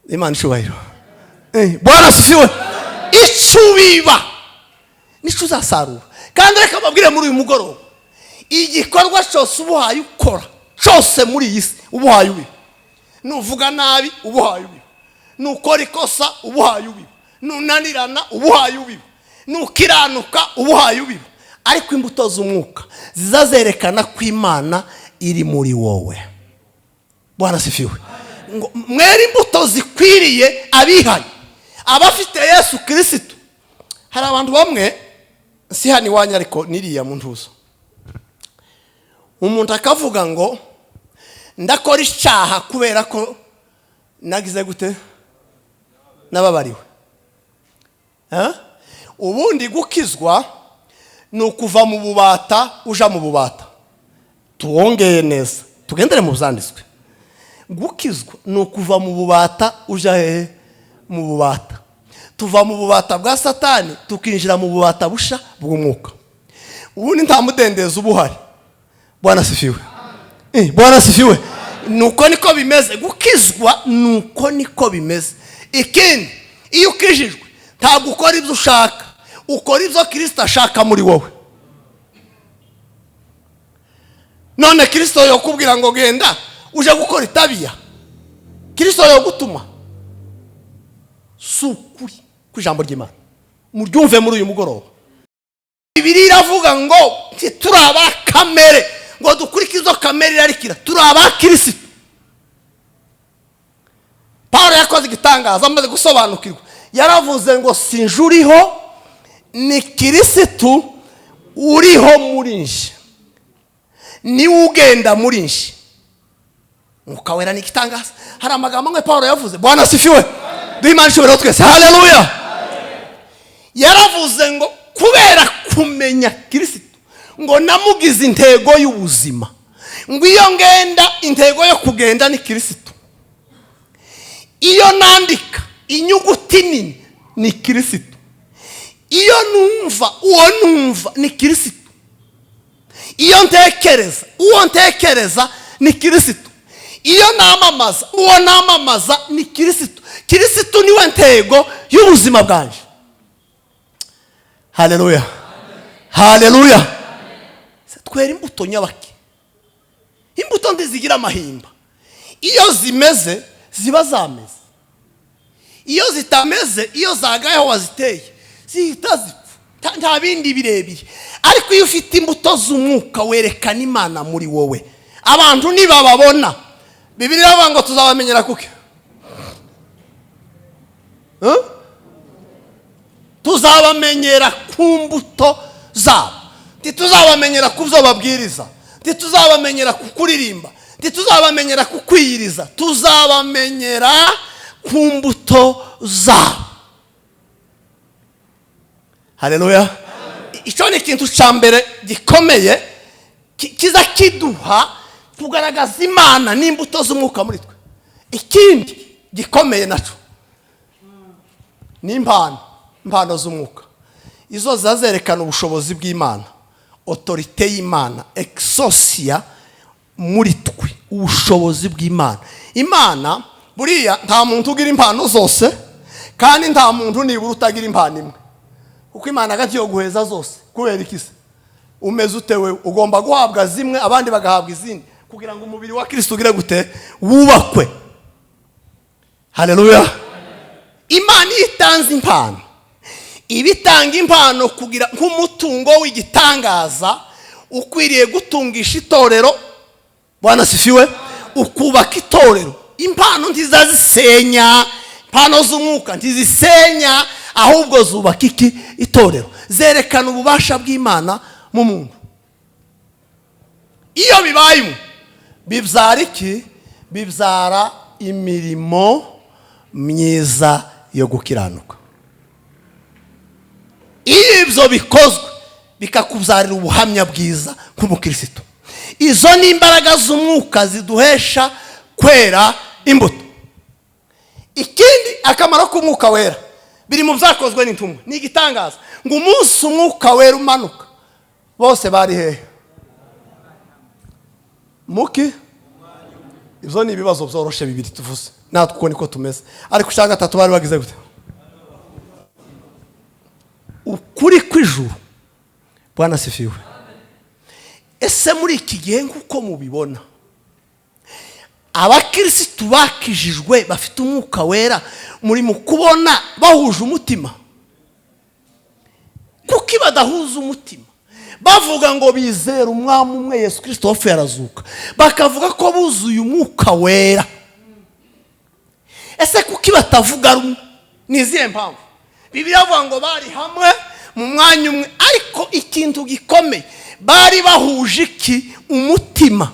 Imana icubahiro. Bwana sifiwe. Ico ubiba nico uzasarura. Kandi reka mbabwire muri uyu mugoroba, igikorwa cyose uba uhaye ukora cyose muri iyi si, uba uhaye ubiba. Nuvuga nabi, uba uhaye ubiba. Nukora ikosa, uba uhaye ubiba. Nunanirana, uba uhaye ubiba. Nukiranuka, uba uhaye ubiba. Ariko imbuto z'Umwuka ziza zerekana ko Imana iri muri wowe. Bwana sifiwe. Ngo mwere imbuto zikwiriye abihanye, abafite Yesu Kirisitu. Hari abantu bamwe, si hano iwanyu ariko niriya mu ntuzo, umuntu akavuga ngo ndakora icyaha kubera ko nagize gute? Nababariwe. Ubundi gukizwa ni ukuva mu bubata uja mu bubata. Tuwongeye neza, tugendere mu byanditswe. Gukizwa ni ukuva mu bubata uja hehe? Mu bubata. Tuva mu bubata bwa Satani, tukinjira mu bubata busha bw'umwuka. Ubundi nta mudendezo uba uhari. Bwana sifiwe. Bwana sifiwe. Nuko niko bimeze gukizwa, nuko niko bimeze. Ikindi, iyo ukijijwe ntabwo ukora ibyo ushaka, ukora ibyo Kirisito ashaka muri wowe. None Kirisito yokubwira ngo genda uje gukora itabiya? Kirisito yogutuma? Si ukuri kw'ijambo ry'Imana, muryumve muri uyu mugoroba. Bibiliya iravuga ngo ntituri aba kamere ngo dukurike izo kamere irarikira, turi aba Kirisito. Paul yakoze igitangaza amaze gusobanukirwa. Yaravuze ngo sinje uriho, ni Kirisitu uriho muri nje, niwe ugenda muri nje. Mwuka Wera ni igitangaza. Hari amagambo amwe Paul yavuze. Bwana sifiwe. Duhe Imana ishobora twese. Haleluya. Yaravuze ngo kubera kumenya Kirisitu, ngo namugize intego y'ubuzima, ngo iyo ngenda, intego yo kugenda ni Kirisitu, iyo nandika inyuguti nini ni Kirisitu. Iyo numva, uwo numva ni Kirisitu. Iyo ntekereza, uwo ntekereza ni Kirisitu. Iyo namamaza, uwo namamaza ni Kirisitu. Kirisitu niwe ntego y'ubuzima bwanjye. Haleluya, haleluya! Twera imbuto nyabaki. Imbuto ntizigira amahimba. Iyo zimeze ziba zameze, iyo zitameze, iyo zagaye aho waziteye zihita zipfa. Nta bindi birebire. Ariko iyo ufite imbuto z'umwuka, werekana Imana muri wowe. Abantu nibababona, Bibiliya iravuga ngo tuzabamenyera kuki? Huh? Tuzabamenyera ku mbuto zabo. Ntituzabamenyera ku byo babwiriza, ntituzabamenyera ku kuririmba, ntituzabamenyera ku kwiyiriza, tuzabamenyera ku mbuto zabo. Haleluya! Icyo ni ikintu cya mbere gikomeye kiza kiduha kugaragaza Imana n'imbuto z'umwuka muri twe. Ikindi gikomeye nacyo ni impano, impano z'umwuka. Izo ziba zerekana ubushobozi bw'Imana, autorité y'Imana, exousia muri twe, ubushobozi bw'Imana. Imana buriya, nta muntu ugira impano zose, kandi nta muntu nibura utagira impano imwe, kuko Imana hagati yo guheza zose. Kubera iki se? Umeze ute? We ugomba guhabwa zimwe, abandi bagahabwa izindi, kugira ngo umubiri wa Kirisito ugire gute? Wubakwe. Haleluya! Imana iyo itanze impano, iba itanga impano kugira nk'umutungo w'igitangaza ukwiriye gutungisha itorero. Bwana sifiwe! Ukubaka itorero. Impano ntizazisenya, impano z'umwuka ntizisenya, ahubwo zubaka iki? Itorero. Zerekana ububasha bw'Imana mu muntu. Iyo bibayemo bibyara iki? Bibyara imirimo myiza yo gukiranuka. Iyo ibyo bikozwe, bikakubyarira ubuhamya bwiza nk'umukirisitu. Izo ni imbaraga z'umwuka ziduhesha kwera imbuto. Ikindi, akamaro k'umwuka wera biri mu Byakozwe n'Intumwa, ni igitangaza ngo umunsi umwuka wera umanuka, bose bari hehe? Muki? Ibyo ni ibibazo byoroshe bibiri tuvuze, natwe uko niko tumeze. Ariko icya gatatu, bari bagize gute? Ukuri kw'ijuru. Bwana sifiwe! Ese muri iki gihe, nk'uko mubibona, abakirisitu bakijijwe bafite umwuka wera, muri mu kubona bahuje umutima? Kuko badahuza umutima, bavuga ngo bizera umwami umwe Yesu Kirisito wapfuye arazuka, bakavuga ko buzuye umwuka wera, ese kuki batavuga rumwe? Ni izihe mpamvu? Bibiliya avuga ngo bari hamwe mu mwanya umwe, ariko ikintu gikomeye, bari bahuje iki? Umutima.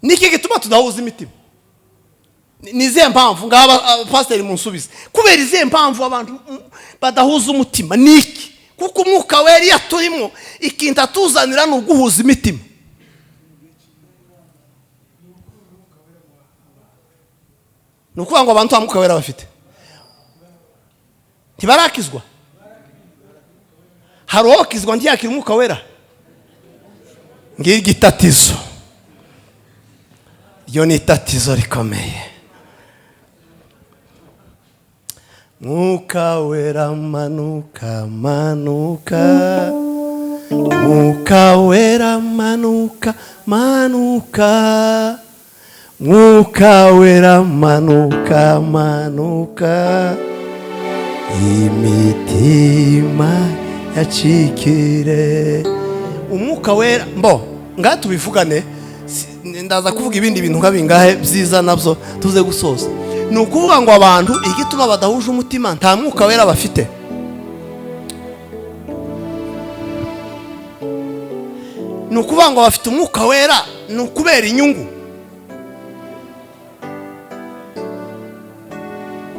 Niki gituma tudahuza imitima? Ni izihe mpamvu? Ngaba pasiteri munsubize. Kubera izihe mpamvu abantu badahuza umutima? Ni iki? Kuko umwuka wera iyo aturimo, ikintu atuzanira ni uguhuza imitima. Ni ukuvuga ngo abantu nta mwuka wera bafite, ntibarakizwa. Hari uwakizwa ntiyakira umwuka wera? Ngiryo itatizo, iryo ni itatizo rikomeye. Mwuka wera manuka, manuka, mwuka wera manuka, manuka, mwuka wera manuka, manuka, imitima yacikire. Umwuka wera mbo ngaha tubivugane. Ndaza kuvuga ibindi bintu nka bingahe byiza nabyo tuze gusoza. Ni ukuvuga ngo abantu, igituma badahuje umutima, nta mwuka wera bafite. Ni ukuvuga ngo bafite umwuka wera ni ukubera inyungu.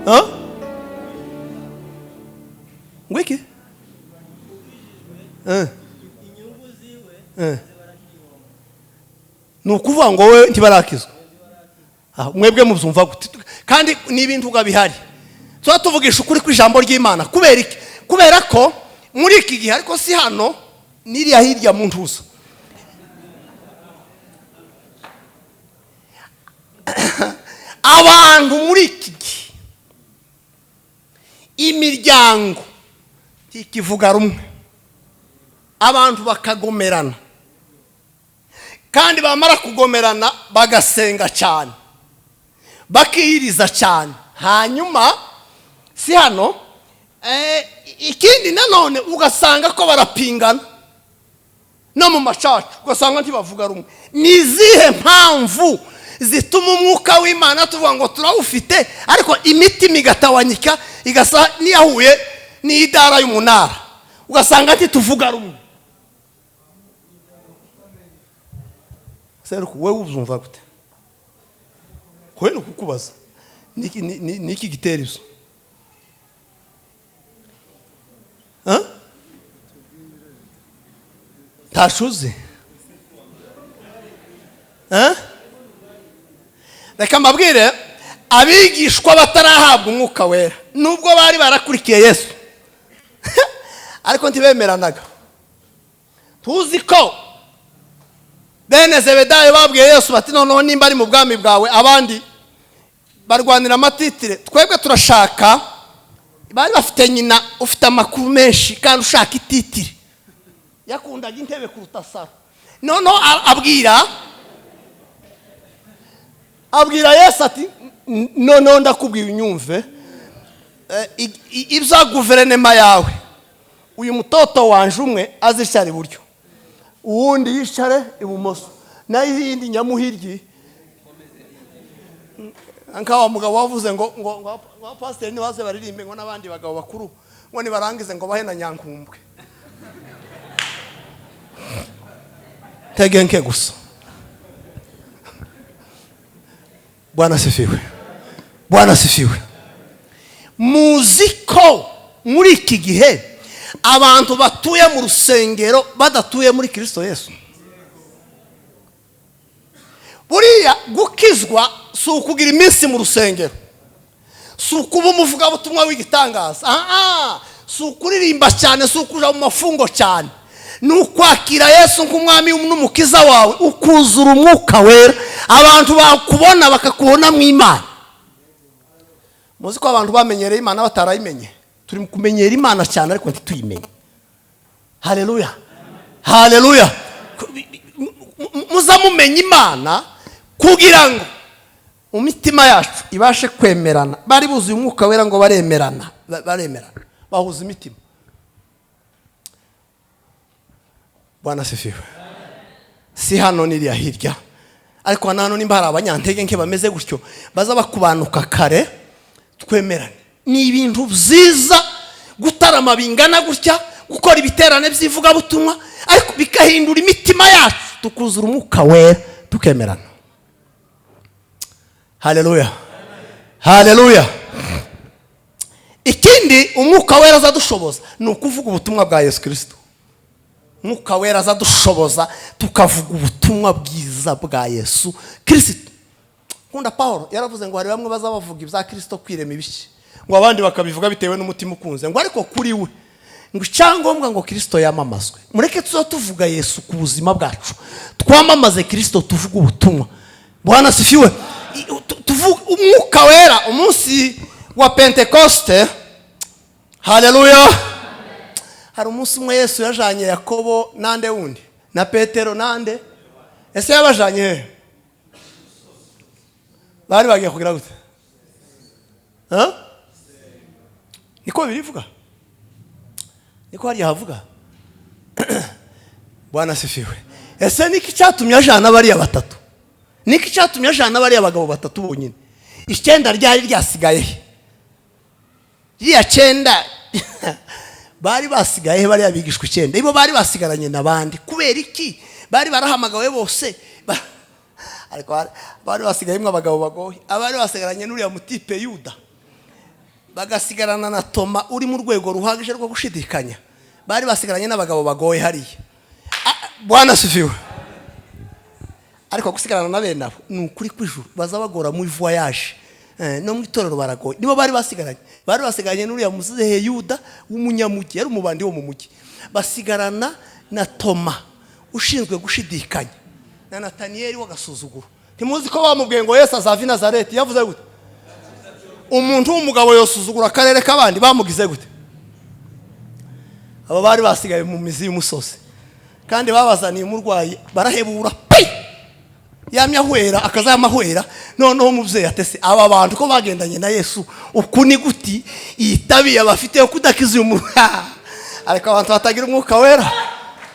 Huh? Ngo iki? Ni ukuvuga ngo wowe ntibarakizwa. Mwebwe mubyumva gute? Kandi ni ibintu bihari. Tuba tuvugisha ukuri kw'ijambo ry'Imana. Kubera iki? Kubera ko muri iki gihe, ariko si hano, n'iriya hirya mu ntuza, abantu muri iki gihe imiryango ntikivuga rumwe, abantu bakagomerana, kandi bamara kugomerana bagasenga cyane, bakiyiriza cyane. Hanyuma si hano, ikindi nanone ugasanga ko barapingana no mu macaca, ugasanga ntibavuga rumwe. Ni izihe mpamvu zituma umwuka w'Imana tuvuga ngo turawufite, ariko imitima igatawanyika, igasa n'iyahuye n'idara y'umunara, ugasanga ntituvuga rumwe? Seruku, wowe uzumva gute? Wowe ni ukukubaza niki gitera ibyo? Ntashuze. Reka mbabwire, abigishwa batarahabwa umwuka wera, nubwo bari barakurikiye Yesu, ariko ntibemeranaga. Tuzi ko bene Zebedayo babwiye Yesu bati: "Noneho nimba ari mu bwami bwawe, abandi barwanira amatitire, twebwe turashaka." Bari bafite nyina ufite amakuru menshi kandi ushaka ititire, yakundaga intebe kuruta saro. Noneho abwira Yesu ati: "Noneho ndakubwira unyumve, ibya guverinoma yawe, uyu mutoto wanje umwe azicara iburyo, uwundi yicare ibumoso, naho iyindi nyamuhiryi." Nka wa mugabo wavuze ngo abapasiteri nibaze baririmbe, ngo n'abandi bagabo bakuru, ngo nibarangize ngo bahe na nyankumbwe. Tege nke gusa. Bwana asifiwe, Bwana asifiwe. Muzi ko muri iki gihe abantu batuye mu rusengero badatuye muri Kirisito Yesu. Buriya gukizwa si ukugira iminsi mu rusengero, si ukuba umuvugabutumwa w'igitangaza, si ukuririmba cyane, si ukuja mu mafungo cyane, ni ukwakira Yesu nk'umwami n'umukiza wawe, ukuzura umwuka wera, abantu bakubona bakakubona mu Imana. Muzi ko abantu bamenyereye Imana batarayimenye? Turi kumenyera Imana cyane ariko ntituyimenye. Haleluya, haleluya. Muza mumenya Imana kugira ngo mu mitima yacu ibashe kwemerana. Bari buzuye umwuka wera, ngo baremerana, baremerana, bahuza imitima. Bwana asifiwe. Si hano, n'iriya hirya, ariko hano nimba hari abanyantege nke bameze gutyo, baza bakubanuka kare, twemerane. Ni ibintu byiza gutarama bingana gutya, gukora ibiterane by'ivugabutumwa, ariko bigahindura imitima yacu, tukuzura umwuka wera, tukemerana. Haleluya, haleluya. Ikindi umwuka wera azadushoboza ni ukuvuga ubutumwa bwa Yesu Kirisito. Umwuka wera azadushoboza tukavuga ubutumwa bwiza bwa Yesu Kirisito. Nkunda Paul, yaravuze ngo hari bamwe baza bavuga ibya Kirisito kwirema ibishyi, ngo abandi bakabivuga bitewe n'umutima ukunze, ngo ariko kuri we ngo icyangombwa ngo Kirisito yamamazwe. Mureke tuza tuvuga Yesu ku buzima bwacu, twamamaze Kirisito, tuvuge ubutumwa. Bwana asifiwe. Tuvuge umwuka wera umunsi wa Pentekoste. Haleluya. Hari umunsi umwe Yesu yajanye Yakobo nande wundi na Petero nande. Ese yabajanye he? Bari bagiye kugira gute? Ha? Niko birivuga, niko hariya havuga. Bwana asifiwe. Ese niki cyatumye ajana bariya batatu? Niki cyatumye ajana bariya bagabo batatu bonyine? Icyenda ryari ryasigaye he? Ririya cyenda bari basigaye he? Bariya bigishwa icyenda ibo bari basigaranye n'abandi. Kubera iki? Bari barahamagawe bose, ariko bari basigayemo abagabo bagoye, abari basigaranye n'uriya mutipe Yuda, bagasigarana na Toma uri mu rwego ruhagije rwo gushidikanya. Bari basigaranye n'abagabo bagoye hariya. Bwana asifiwe. Ariko gusigarana na bene abo ni ukuri kw'ijuru, baza bagora muri voyage. No mu itorero baragoye. Nibo bari basigaranye, bari basigaranye n'uriya muzehe Yuda w'umunyamujyi, yari umubandi wo mu mujyi, basigarana na Toma ushinzwe gushidikanya, na Nataniyeli w'agasuzuguro. Ntimuzi ko bamubwiye ngo Yesu azava i Nazareti? Yavuze gute? Umuntu w'umugabo yosuzugura akarere k'abandi? Bamugize gute? Abo bari basigaye mu mizi y'umusozi, kandi babazaniye umurwayi, barahebura pe. Yamye ahwera, akazama ahwera. Noneho umubyeyi atese aba bantu ko bagendanye na Yesu, uku ni guti iyi tabiya bafite yo kudakiza uyu muntu? Ariko abantu batagira Umwuka Wera.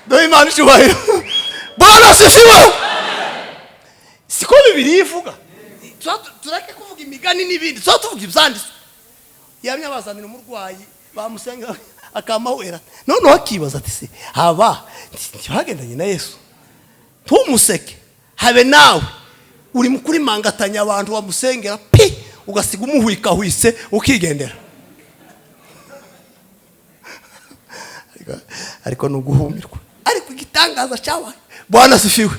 Dore Imana icyubahiro. Bwana asifiwe. Siko Bibiri ivuga? Tureke kuvuga imigani n'ibindi, tuba tuvuga ibyanditswe. Yamye abazanira umurwayi, bamusenga akamahwera. Noneho akibaza ati: "Se haba ntibagendanye na Yesu?" Ntumuseke, habe nawe uri mu kurimangatanya abantu bamusengera pi, ugasiga umuhwikahwise ukigendera. Ariko ni uguhumirwa. Ariko igitangaza cyabaye. Bwana asifiwe.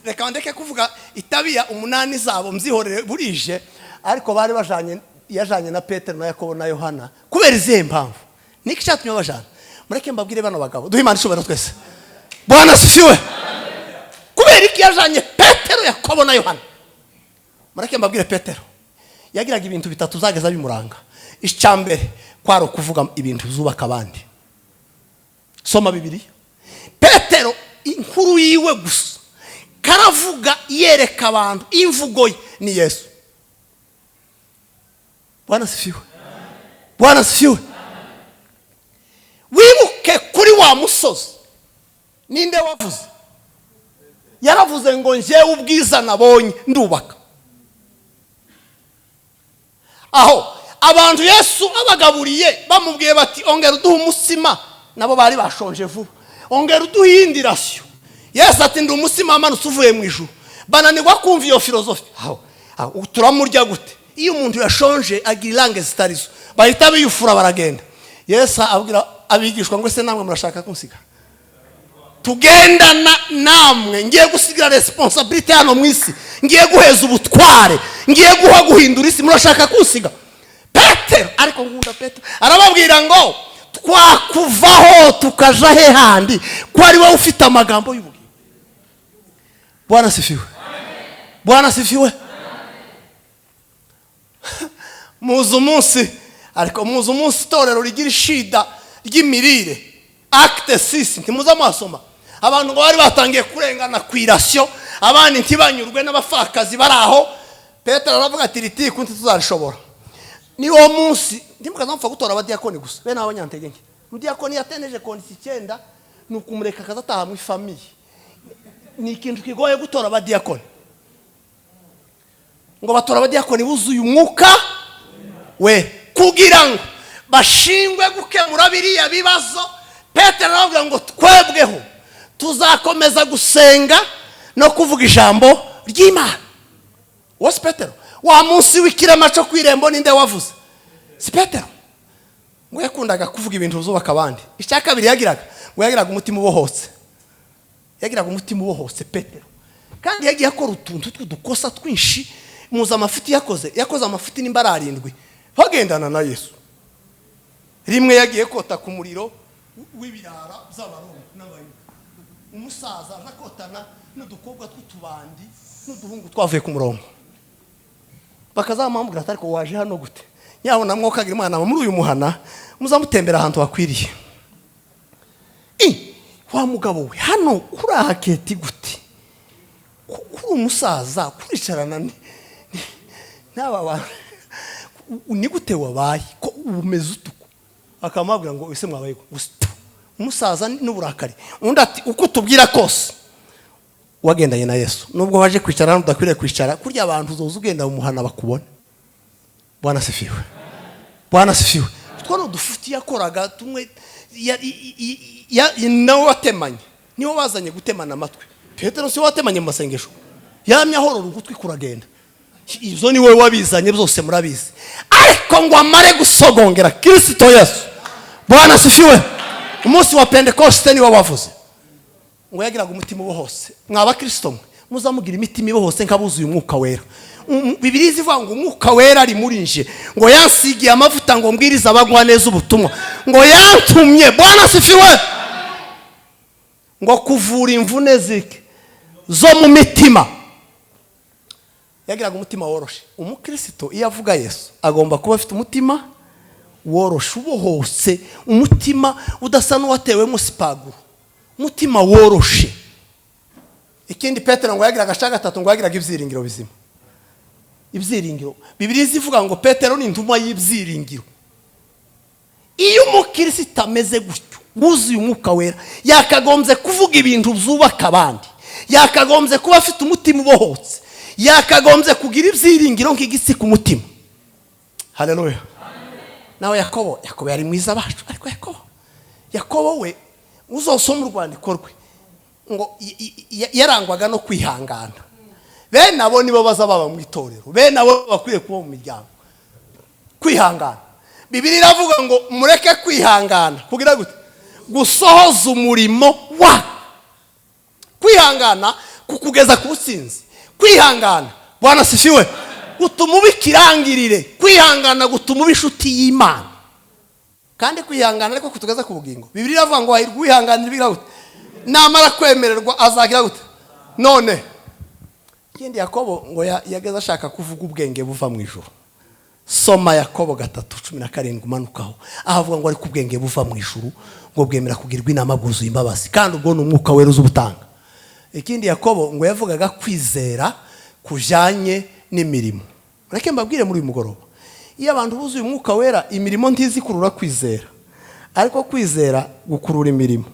Reka ndeke kuvuga itabiya umunani zabo, mzihorere burije. Ariko bari bajanye, yajanye na Petero na Yakobo na Yohana. Kubera izihe mpamvu? Niki cyatumye bajana? Mureke mbabwire bano bagabo. Duhe Imana ishobora twese. Bwana asifiwe. Kubera iki yajanye Petero, Yakobo na Yohana? Mureke mbabwire. Petero yagiraga ibintu bitatu zageza bimuranga. Icya mbere kwari ukuvuga ibintu byubaka abandi. Soma Bibiliya, Petero inkuru yiwe gusa karavuga, yereka abantu imvugo ye ni Yesu. Bwana asifiwe, Bwana asifiwe. Wibuke kuri wa musozi, ninde wavuze? Yaravuze ngo: "Njyewe ubwiza nabonye ndubaka." Aho abantu Yesu abagaburiye, bamubwiye bati: "Ongera uduhe umutsima." Nabo bari bashonje vuba. "Ongera uduhe iyindi ration." Yesu ati: "Ndi umutsima wamanutse uvuye mu ijuru." Bananirwa kumva iyo filozofi. Aho turamurya gute? Iyo umuntu yashonje agira irange zitarizo. Bahita biyufura, baragenda. Yesu abwira abigishwa ngo: "Ese namwe murashaka kunsiga? Tugendana namwe, ngiye gusigira responsabilité hano mu isi, ngiye guheza ubutware, ngiye guha guhindura isi, murashaka kunsiga?" Petero, ariko nkunda Petero, arababwira ngo: "Twakuvaho tukaja he handi, ko ari wowe ufite amagambo y'ubugingo?" Bwana asifiwe, Bwana asifiwe. Muzi umunsi, ariko muzi umunsi itorero rigira ishida ry'imirire? Actes 6, ntimuze amasoma? Abantu ngo bari batangiye kurengana ku i ration, abandi ntibanyurwe n'abapfakazi bari aho. Petero aravuga ati: "Ritiku ntituzarishobora." Ni uwo munsi ntimukaza mupfa gutora abadiyakoni gusa bene abanyantege nke. Umudiyakoni yateneje conditions 9, ni ukumureka akaza ataha muri famille. Ni ikintu kigoye gutora abadiyakoni. Ngo batora abadiyakoni buzuye Umwuka we, kugira ngo bashingwe gukemura biriya bibazo. Petero aravuga ngo: "Twebweho tuzakomeza gusenga no kuvuga ijambo ry'Imana." Uwo si Petero? Wa munsi w'ikirema cyo ku irembo, ninde wavuze? Si Petero? Ngo yakundaga kuvuga ibintu byubaka abandi. Icya kabiri yagiraga, ngo yagiraga umutima ubohotse. Yagiraga umutima ubohotse Petero. Kandi yagiye akora utuntu tw'udukosa twinshi. Muzi amafuti yakoze? Yakoze amafuti nimba ari arindwi bagendana na Yesu. Rimwe yagiye kota ku muriro w'ibirara by'Abaroma n'Abayuda. Umusaza aje akotana n'udukobwa tw'utubandi n'uduhungu twavuye ku murongo. Bakazamubwira ati: "Ariko waje hano gute?" Nyabona mwokagira umwana muri uyu muhana, muzamutembera ahantu hakwiriye. I, wa mugabo we, hano kuri aha keti gute? Kuri umusaza kuricarana n'aba bantu ni gute? Wabaye ko umeze utuku? Akamubwira ngo: "Ese mwabaye gusa?" Umusaza n'uburakari. Undi ati: "Uko utubwira kose wagendanye na Yesu, nubwo waje kwicara hano udakwiriye kwicara. Kurya abantu uzoza ugenda mu muhana bakubona." Bwana asifiwe, Bwana asifiwe. Utwo ni udufuti yakoraga tumwe. Nawe watemanye, niwe wazanye gutemana amatwi. Petero si we watemanye mu masengesho? Yamye ahorora ugutwi kuragenda. Ibyo ni wowe wabizanye byose, murabizi. Ariko ngo amare gusogongera Kirisito Yesu. Bwana asifiwe. Umunsi wa Pentekoste niwe wavuze. Ngo yagiraga umutima ubohose. Mwa bakirisito mwe, Muzamugira imitima ibohose nk'abuzuye Umwuka Wera. Bibiliya ivuga ngo Umwuka Wera ari muri nje, ngo yansigiye amavuta ngo mbwirize abagwa neza ubutumwa, ngo yantumye, Bwana asifiwe, ngo kuvura imvune zike zo mu mitima. Yagiraga umutima woroshe. Umukristo iyo avuga Yesu agomba kuba afite umutima woroshe, ubohotse, umutima udasa n'uwatewemo super glue, umutima woroshe. Ikindi Petero ngo yagiraga cya gatatu, ngo yagiraga ibyiringiro bizima. Ibyiringiro, Bibiliya ivuga ngo Petero ni intumwa y'ibyiringiro. Iyo umukristo ameze gutyo, wuzuye Umwuka Wera, yakagombye kuvuga ibintu byubaka abandi, yakagombye kuba afite umutima ubohotse, yakagombye kugira ibyiringiro nk'igisi ku mutima. Haleluya! Nawe Yakobo, Yakobo yari mwiza bacu, ariko Yakobo we uzosoma urwandiko rwe, ngo yarangwaga no kwihangana. Bene abo nibo baza baba mu itorero, bene abo bakwiye kuba mu miryango. Kwihangana, Bibiliya iravuga ngo mureke kwihangana kugira gute? Gusohoza umurimo wa kwihangana kukugeza ku butsinzi. Kwihangana, Bwana asifiwe, gutuma uba ikirangirire. Kwihangana gutuma uba inshuti y'Imana. Kandi kwihangana ariko kutugeza ku bugingo. Bibiliya iravuga ngo hahirwa uwihanganira ibigira gute? Namara kwemererwa azagira gute? None ikindi, Yakobo ngo yageze ashaka kuvuga ubwenge buva mu ijuru. Soma Yakobo 3:17 umanukaho, aho avuga ngo ariko ubwenge buva mu ijuru ngo bwemera kugirwa inama, bwuzuye imbabazi, kandi ubwo ni Umwuka Wera uza ubutanga. Ikindi, Yakobo ngo yavugaga kwizera kujyanye n'imirimo. Reke mbabwire muri uyu mugoroba, iyo abantu buzuye Umwuka Wera, imirimo ntizi ikurura kwizera, ariko kwizera gukurura imirimo.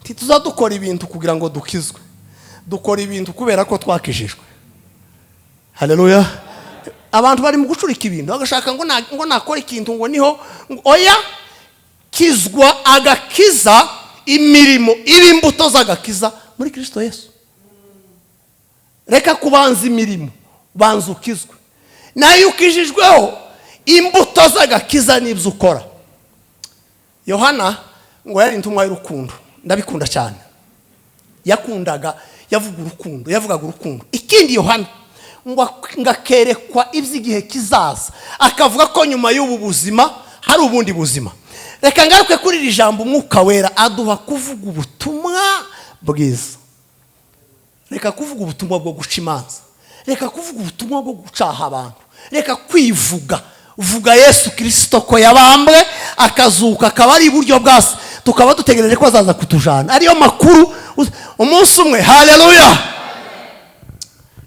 Ntituza dukora ibintu kugira ngo dukizwe, dukora ibintu kubera ko twakijijwe. Haleluya! Abantu bari mu gucurika ibintu, bagashaka ngo nakora ikintu ngo niho oya. Kizwa agakiza, imirimo iba imbuto z'agakiza muri Kirisito Yesu. Reka kubanza imirimo, banza ukizwe. Nayo ukijijweho, imbuto z'agakiza n'ibyo ukora. Yohana ngo yari intumwa y'urukundo. Ndabikunda cyane. Yakundaga, yavuga urukundo, yavugaga urukundo. Ikindi, Yohana ngo akerekwa iby'igihe kizaza, akavuga ko nyuma y'ubu buzima hari ubundi buzima. Reka ngaruke kuri iri jambo: Umwuka Wera aduha kuvuga ubutumwa bwiza. Reka kuvuga ubutumwa bwo guca imanza, reka kuvuga ubutumwa bwo gucaha abantu, reka kwivuga. Vuga Yesu Kirisito ko yabambwe, akazuka, akaba ari iburyo bwa Se, tukaba dutegereje ko azaza kutujana. Ariyo makuru umunsi umwe. Haleluya!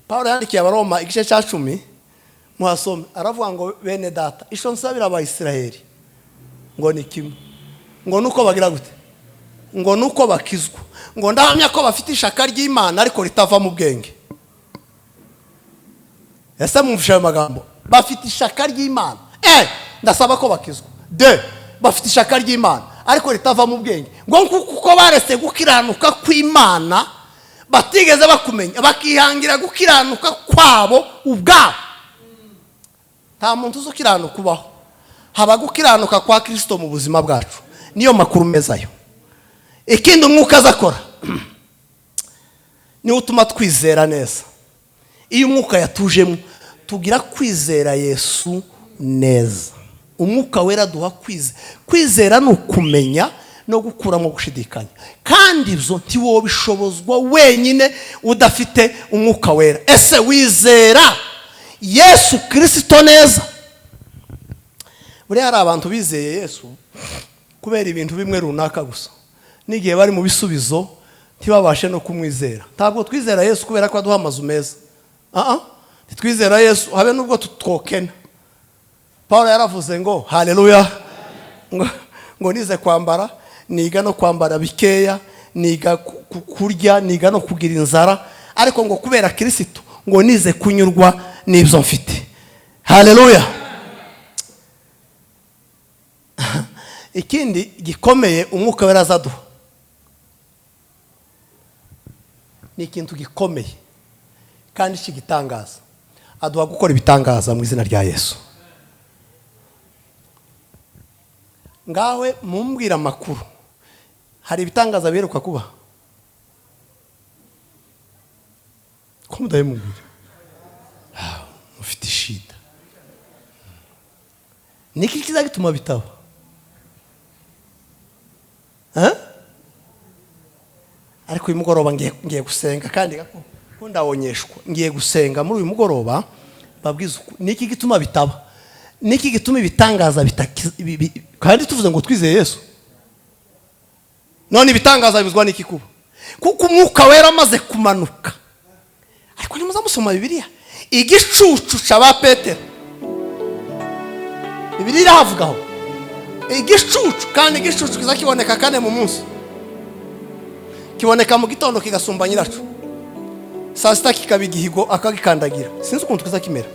Paul yandikiye Abaroma igice cya 10, muhasome, aravuga ngo: "Bene Data, isho nsabira Abayisiraheli ngo ni kimwe, ngo nuko bagira gute? Ngo nuko bakizwa. Ngo ndahamya ko bafite ishaka ry'Imana, ariko ritava mu bwenge." Ese mwumvishe ayo magambo? Bafite ishaka ry'Imana, ndasaba ko bakizwa. De bafite ishaka ry'Imana ariko ritava mu bwenge, ngo kuko baretse gukiranuka kw'Imana batigeze bakumenya, bakihangira gukiranuka kwabo ubwabo. Nta muntu uzi ukiranuka ubaho, haba gukiranuka kwa Kirisito mu buzima bwacu. Niyo makuru meza yo. Ikindi Umwuka aza akora, niwo utuma twizera neza. Iyo Umwuka yatujemo, tugira kwizera Yesu neza. Umwuka Wera duha kwizera. Kwizera ni ukumenya no gukuramo gushidikanya, kandi ibyo ntiwobishobozwa wenyine udafite Umwuka Wera. Ese wizera Yesu Kirisito neza? Buriya hari abantu bizeye Yesu kubera ibintu bimwe runaka gusa, n'igihe bari mu bisubizo ntibabashe no kumwizera. Ntabwo twizera Yesu kubera ko aduha amazu meza. Aha ntitwizera Yesu habe n'ubwo twokena. Paul yaravuze ngo, haleluya, ngo nize kwambara, niga no kwambara bikeya, niga kurya, niga no kugira inzara, ariko ngo kubera Kirisito ngo nize kunyurwa n'ibyo mfite. Haleluya! Ikindi gikomeye Umwuka Wera azaduha ni ikintu gikomeye kandi cy'igitangaza: aduha gukora ibitangaza mu izina rya Yesu. Ngawe mumbwira amakuru, hari ibitangaza biheruka kuba? Kumudahimubwira mufite ishida. Niki kiza gituma bitaba? Ariko uyu mugoroba ngiye gusenga, kandi ko ndawonyeshwa, ngiye gusenga muri uyu mugoroba babwiza niki gituma bitaba, niki gituma ibitangaza kandi tuvuze ngo twizeye Yesu. None ibitangaza bibuzwa n'iki kuba? Kuko umwuka wera amaze kumanuka. Ariko nimuza musoma Bibiliya, igicucu cya Petero, Bibiliya irahavugaho igicucu, kandi igicucu kiza kiboneka kane mu munsi, kiboneka mu gitondo kigasumba nyiraco, saa sita kikaba igihigo akagikandagira. Sinzi ukuntu kiza kimera.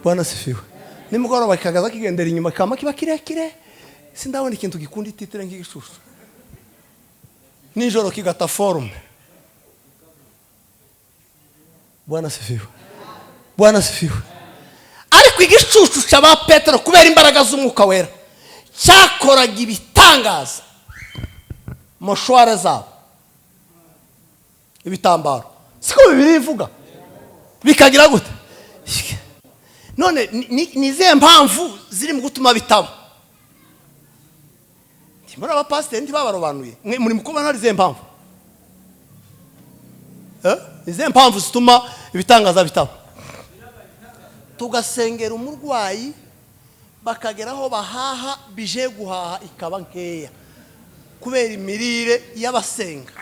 Bwana sifiwe. Nimugoroba kikagaza kigendera inyuma, kama kiba kirekire. Sindabona ikintu gikunda ititire nk'igicucu. Nijoro kigata forume. Bwana sifiwe. Bwana sifiwe. Ariko igicucu cya Petero kubera imbaraga z'umwuka wera cyakoraga ibitangaza. Moshware zabo, ibitambaro, siko Bibiliya ivuga, bikagira gute? None ni izihe mpamvu ziri mu gutuma bitaba? Muri abapasiteri ntibabarobanuye, muri mukubona ari izihe mpamvu? Izihe mpamvu zituma ibitangaza bitaba? Tugasengera umurwayi bakageraho bahaha bije guhaha ikaba nkeya kubera imirire y'abasenga,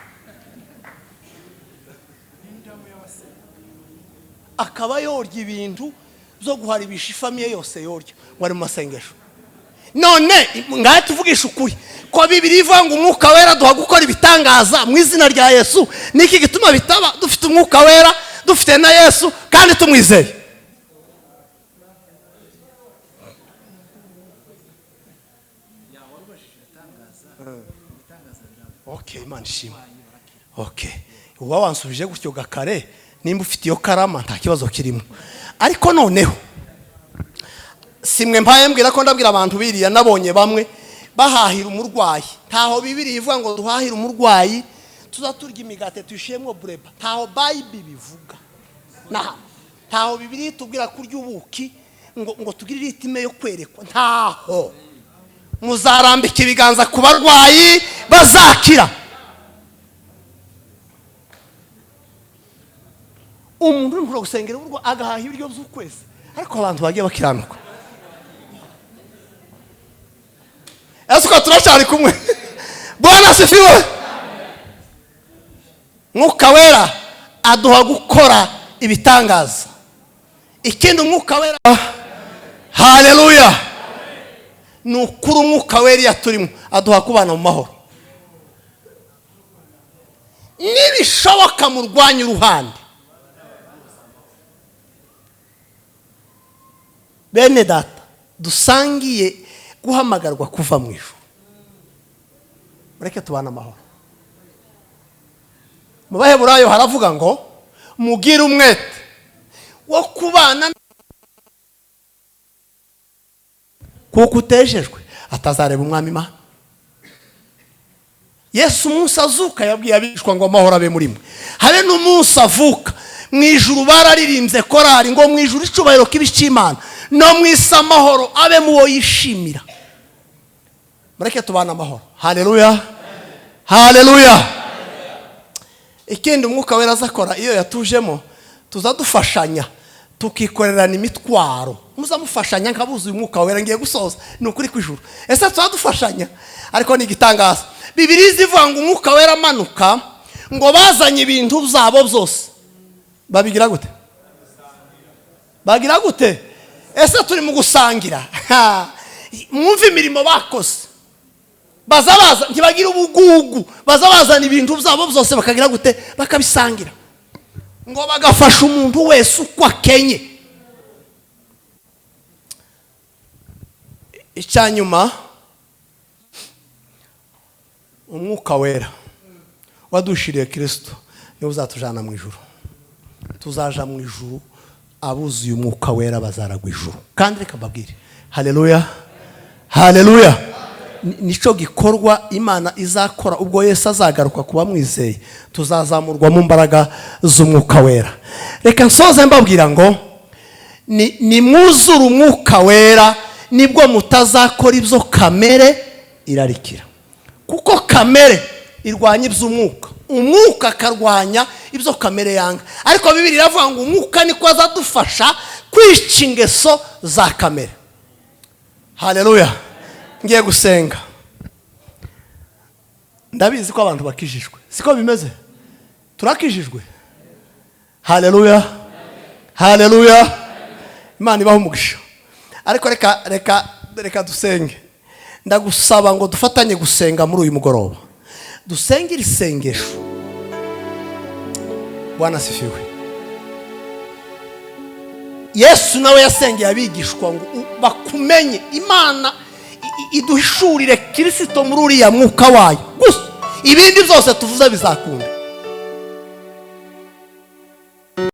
akaba yorya ibintu byo guharibisha ifamiye yose yorya ngo ari mu masengesho. None ngahe tuvugisha ukuri ko Bibiliya ivuga ngo umwuka wera duha gukora ibitangaza mu izina rya Yesu, niki gituma bitaba? Dufite umwuka wera, dufite na Yesu, kandi tumwizeye. Okay, Imana ishimwe. Okay, uba wansubije gutyo gakare, nimba ufite iyo karama nta kibazo kirimo. Ariko noneho simwe mpaye mbwira ko ndabwira abantu biriya, nabonye bamwe bahahira umurwayi. Ntaho Bibiliya ivuga ngo duhahire umurwayi tuzaturya imigate tuyishiyemo bureba. Ntaho Bible bivuga. Ntaho Bibiliya itubwira kurya ubuki ngo tugire itime yo kwerekwa. Ntaho. Muzarambika ibiganza ku barwayi bazakira. Umuntu uri gusengera urwo agahaha ibiryo by'ukwezi, ariko abantu bagiye bakiranuka. Ese uko turacyari kumwe? Bwana sifiwe. Mwuka wera aduha gukora ibitangaza. Ikindi umwuka wera, haleluya, ni ukuri umwuka wera iyo turimo aduha kubana mu mahoro. Nibishoboka murwanye uruhande. Bene data dusangiye guhamagarwa kuva mu ijuru, mureke tubane amahoro. Mu Baheburayo haravuga ngo mugire umwete wo kubana kuko utejejwe atazareba umwami Imana. Yesu umunsi azuka yabwiye abigishwa ngo amahoro abe muri mwe. Habe n'umunsi avuka mu ijuru bararirimbye korari ngo mu ijuru icubahiro kibe icy'Imana, no mu isi amahoro abe mu wo yishimira. Mureke tubane amahoro. Haleluya, haleluya. Ikindi umwuka wera azakora iyo yatujemo, tuzadufashanya tukikorerana imitwaro. Muzamufashanya nkabuzuye umwuka wera. Ngiye gusoza, ni ukuri kw'ijuru. Ese tuzadufashanya? Ariko ni igitangaza. Bibiliya ivuga ngo umwuka wera amanuka ngo bazanye ibintu byabo byose. Babigira gute? Bagira gute? Ese turi mu gusangira? Mwumve imirimo bakoze. Baza baza ntibagira ubugugu, baza bazana ibintu byabo byose bakagira gute? Bakabisangira. Ngo bagafasha umuntu wese uko akenye. Icyanyuma, umwuka wera wadushiriye Kristo niwe uzatujana mu ijuru. Tuzaja mu ijuru abuzuye umwuka wera bazaragwa ijuru. Kandi reka mbabwire, haleluya, haleluya. Nico gikorwa Imana izakora ubwo Yesu azagaruka kuba mwizeye. Tuzazamurwa mu mbaraga z'Umwuka Wera. Reka nsoze mbabwira ngo ni mwuzure Umwuka Wera, nibwo mutazakora ibyo kamere irarikira, kuko kamere irwanya iby'umwuka, umwuka akarwanya ibyo kamere yanga. Ariko Bibiri iravuga ngo umwuka niko azadufasha kwica ingeso za kamere. Haleluya! Ngiye gusenga. Ndabizi ko abantu bakijijwe, siko bimeze? Turakijijwe. Haleluya, haleluya! Imana ibaho umugisha. Ariko reka dusenge. Ndagusaba ngo dufatanye gusenga muri uyu mugoroba, dusenge iri sengesho. Bwana asifiwe. Yesu nawe yasengeye abigishwa ngo bakumenye. Imana iduhishurire Kirisito muri uriya mwuka wayo gusa, ibindi byose tuvuze bizakunda.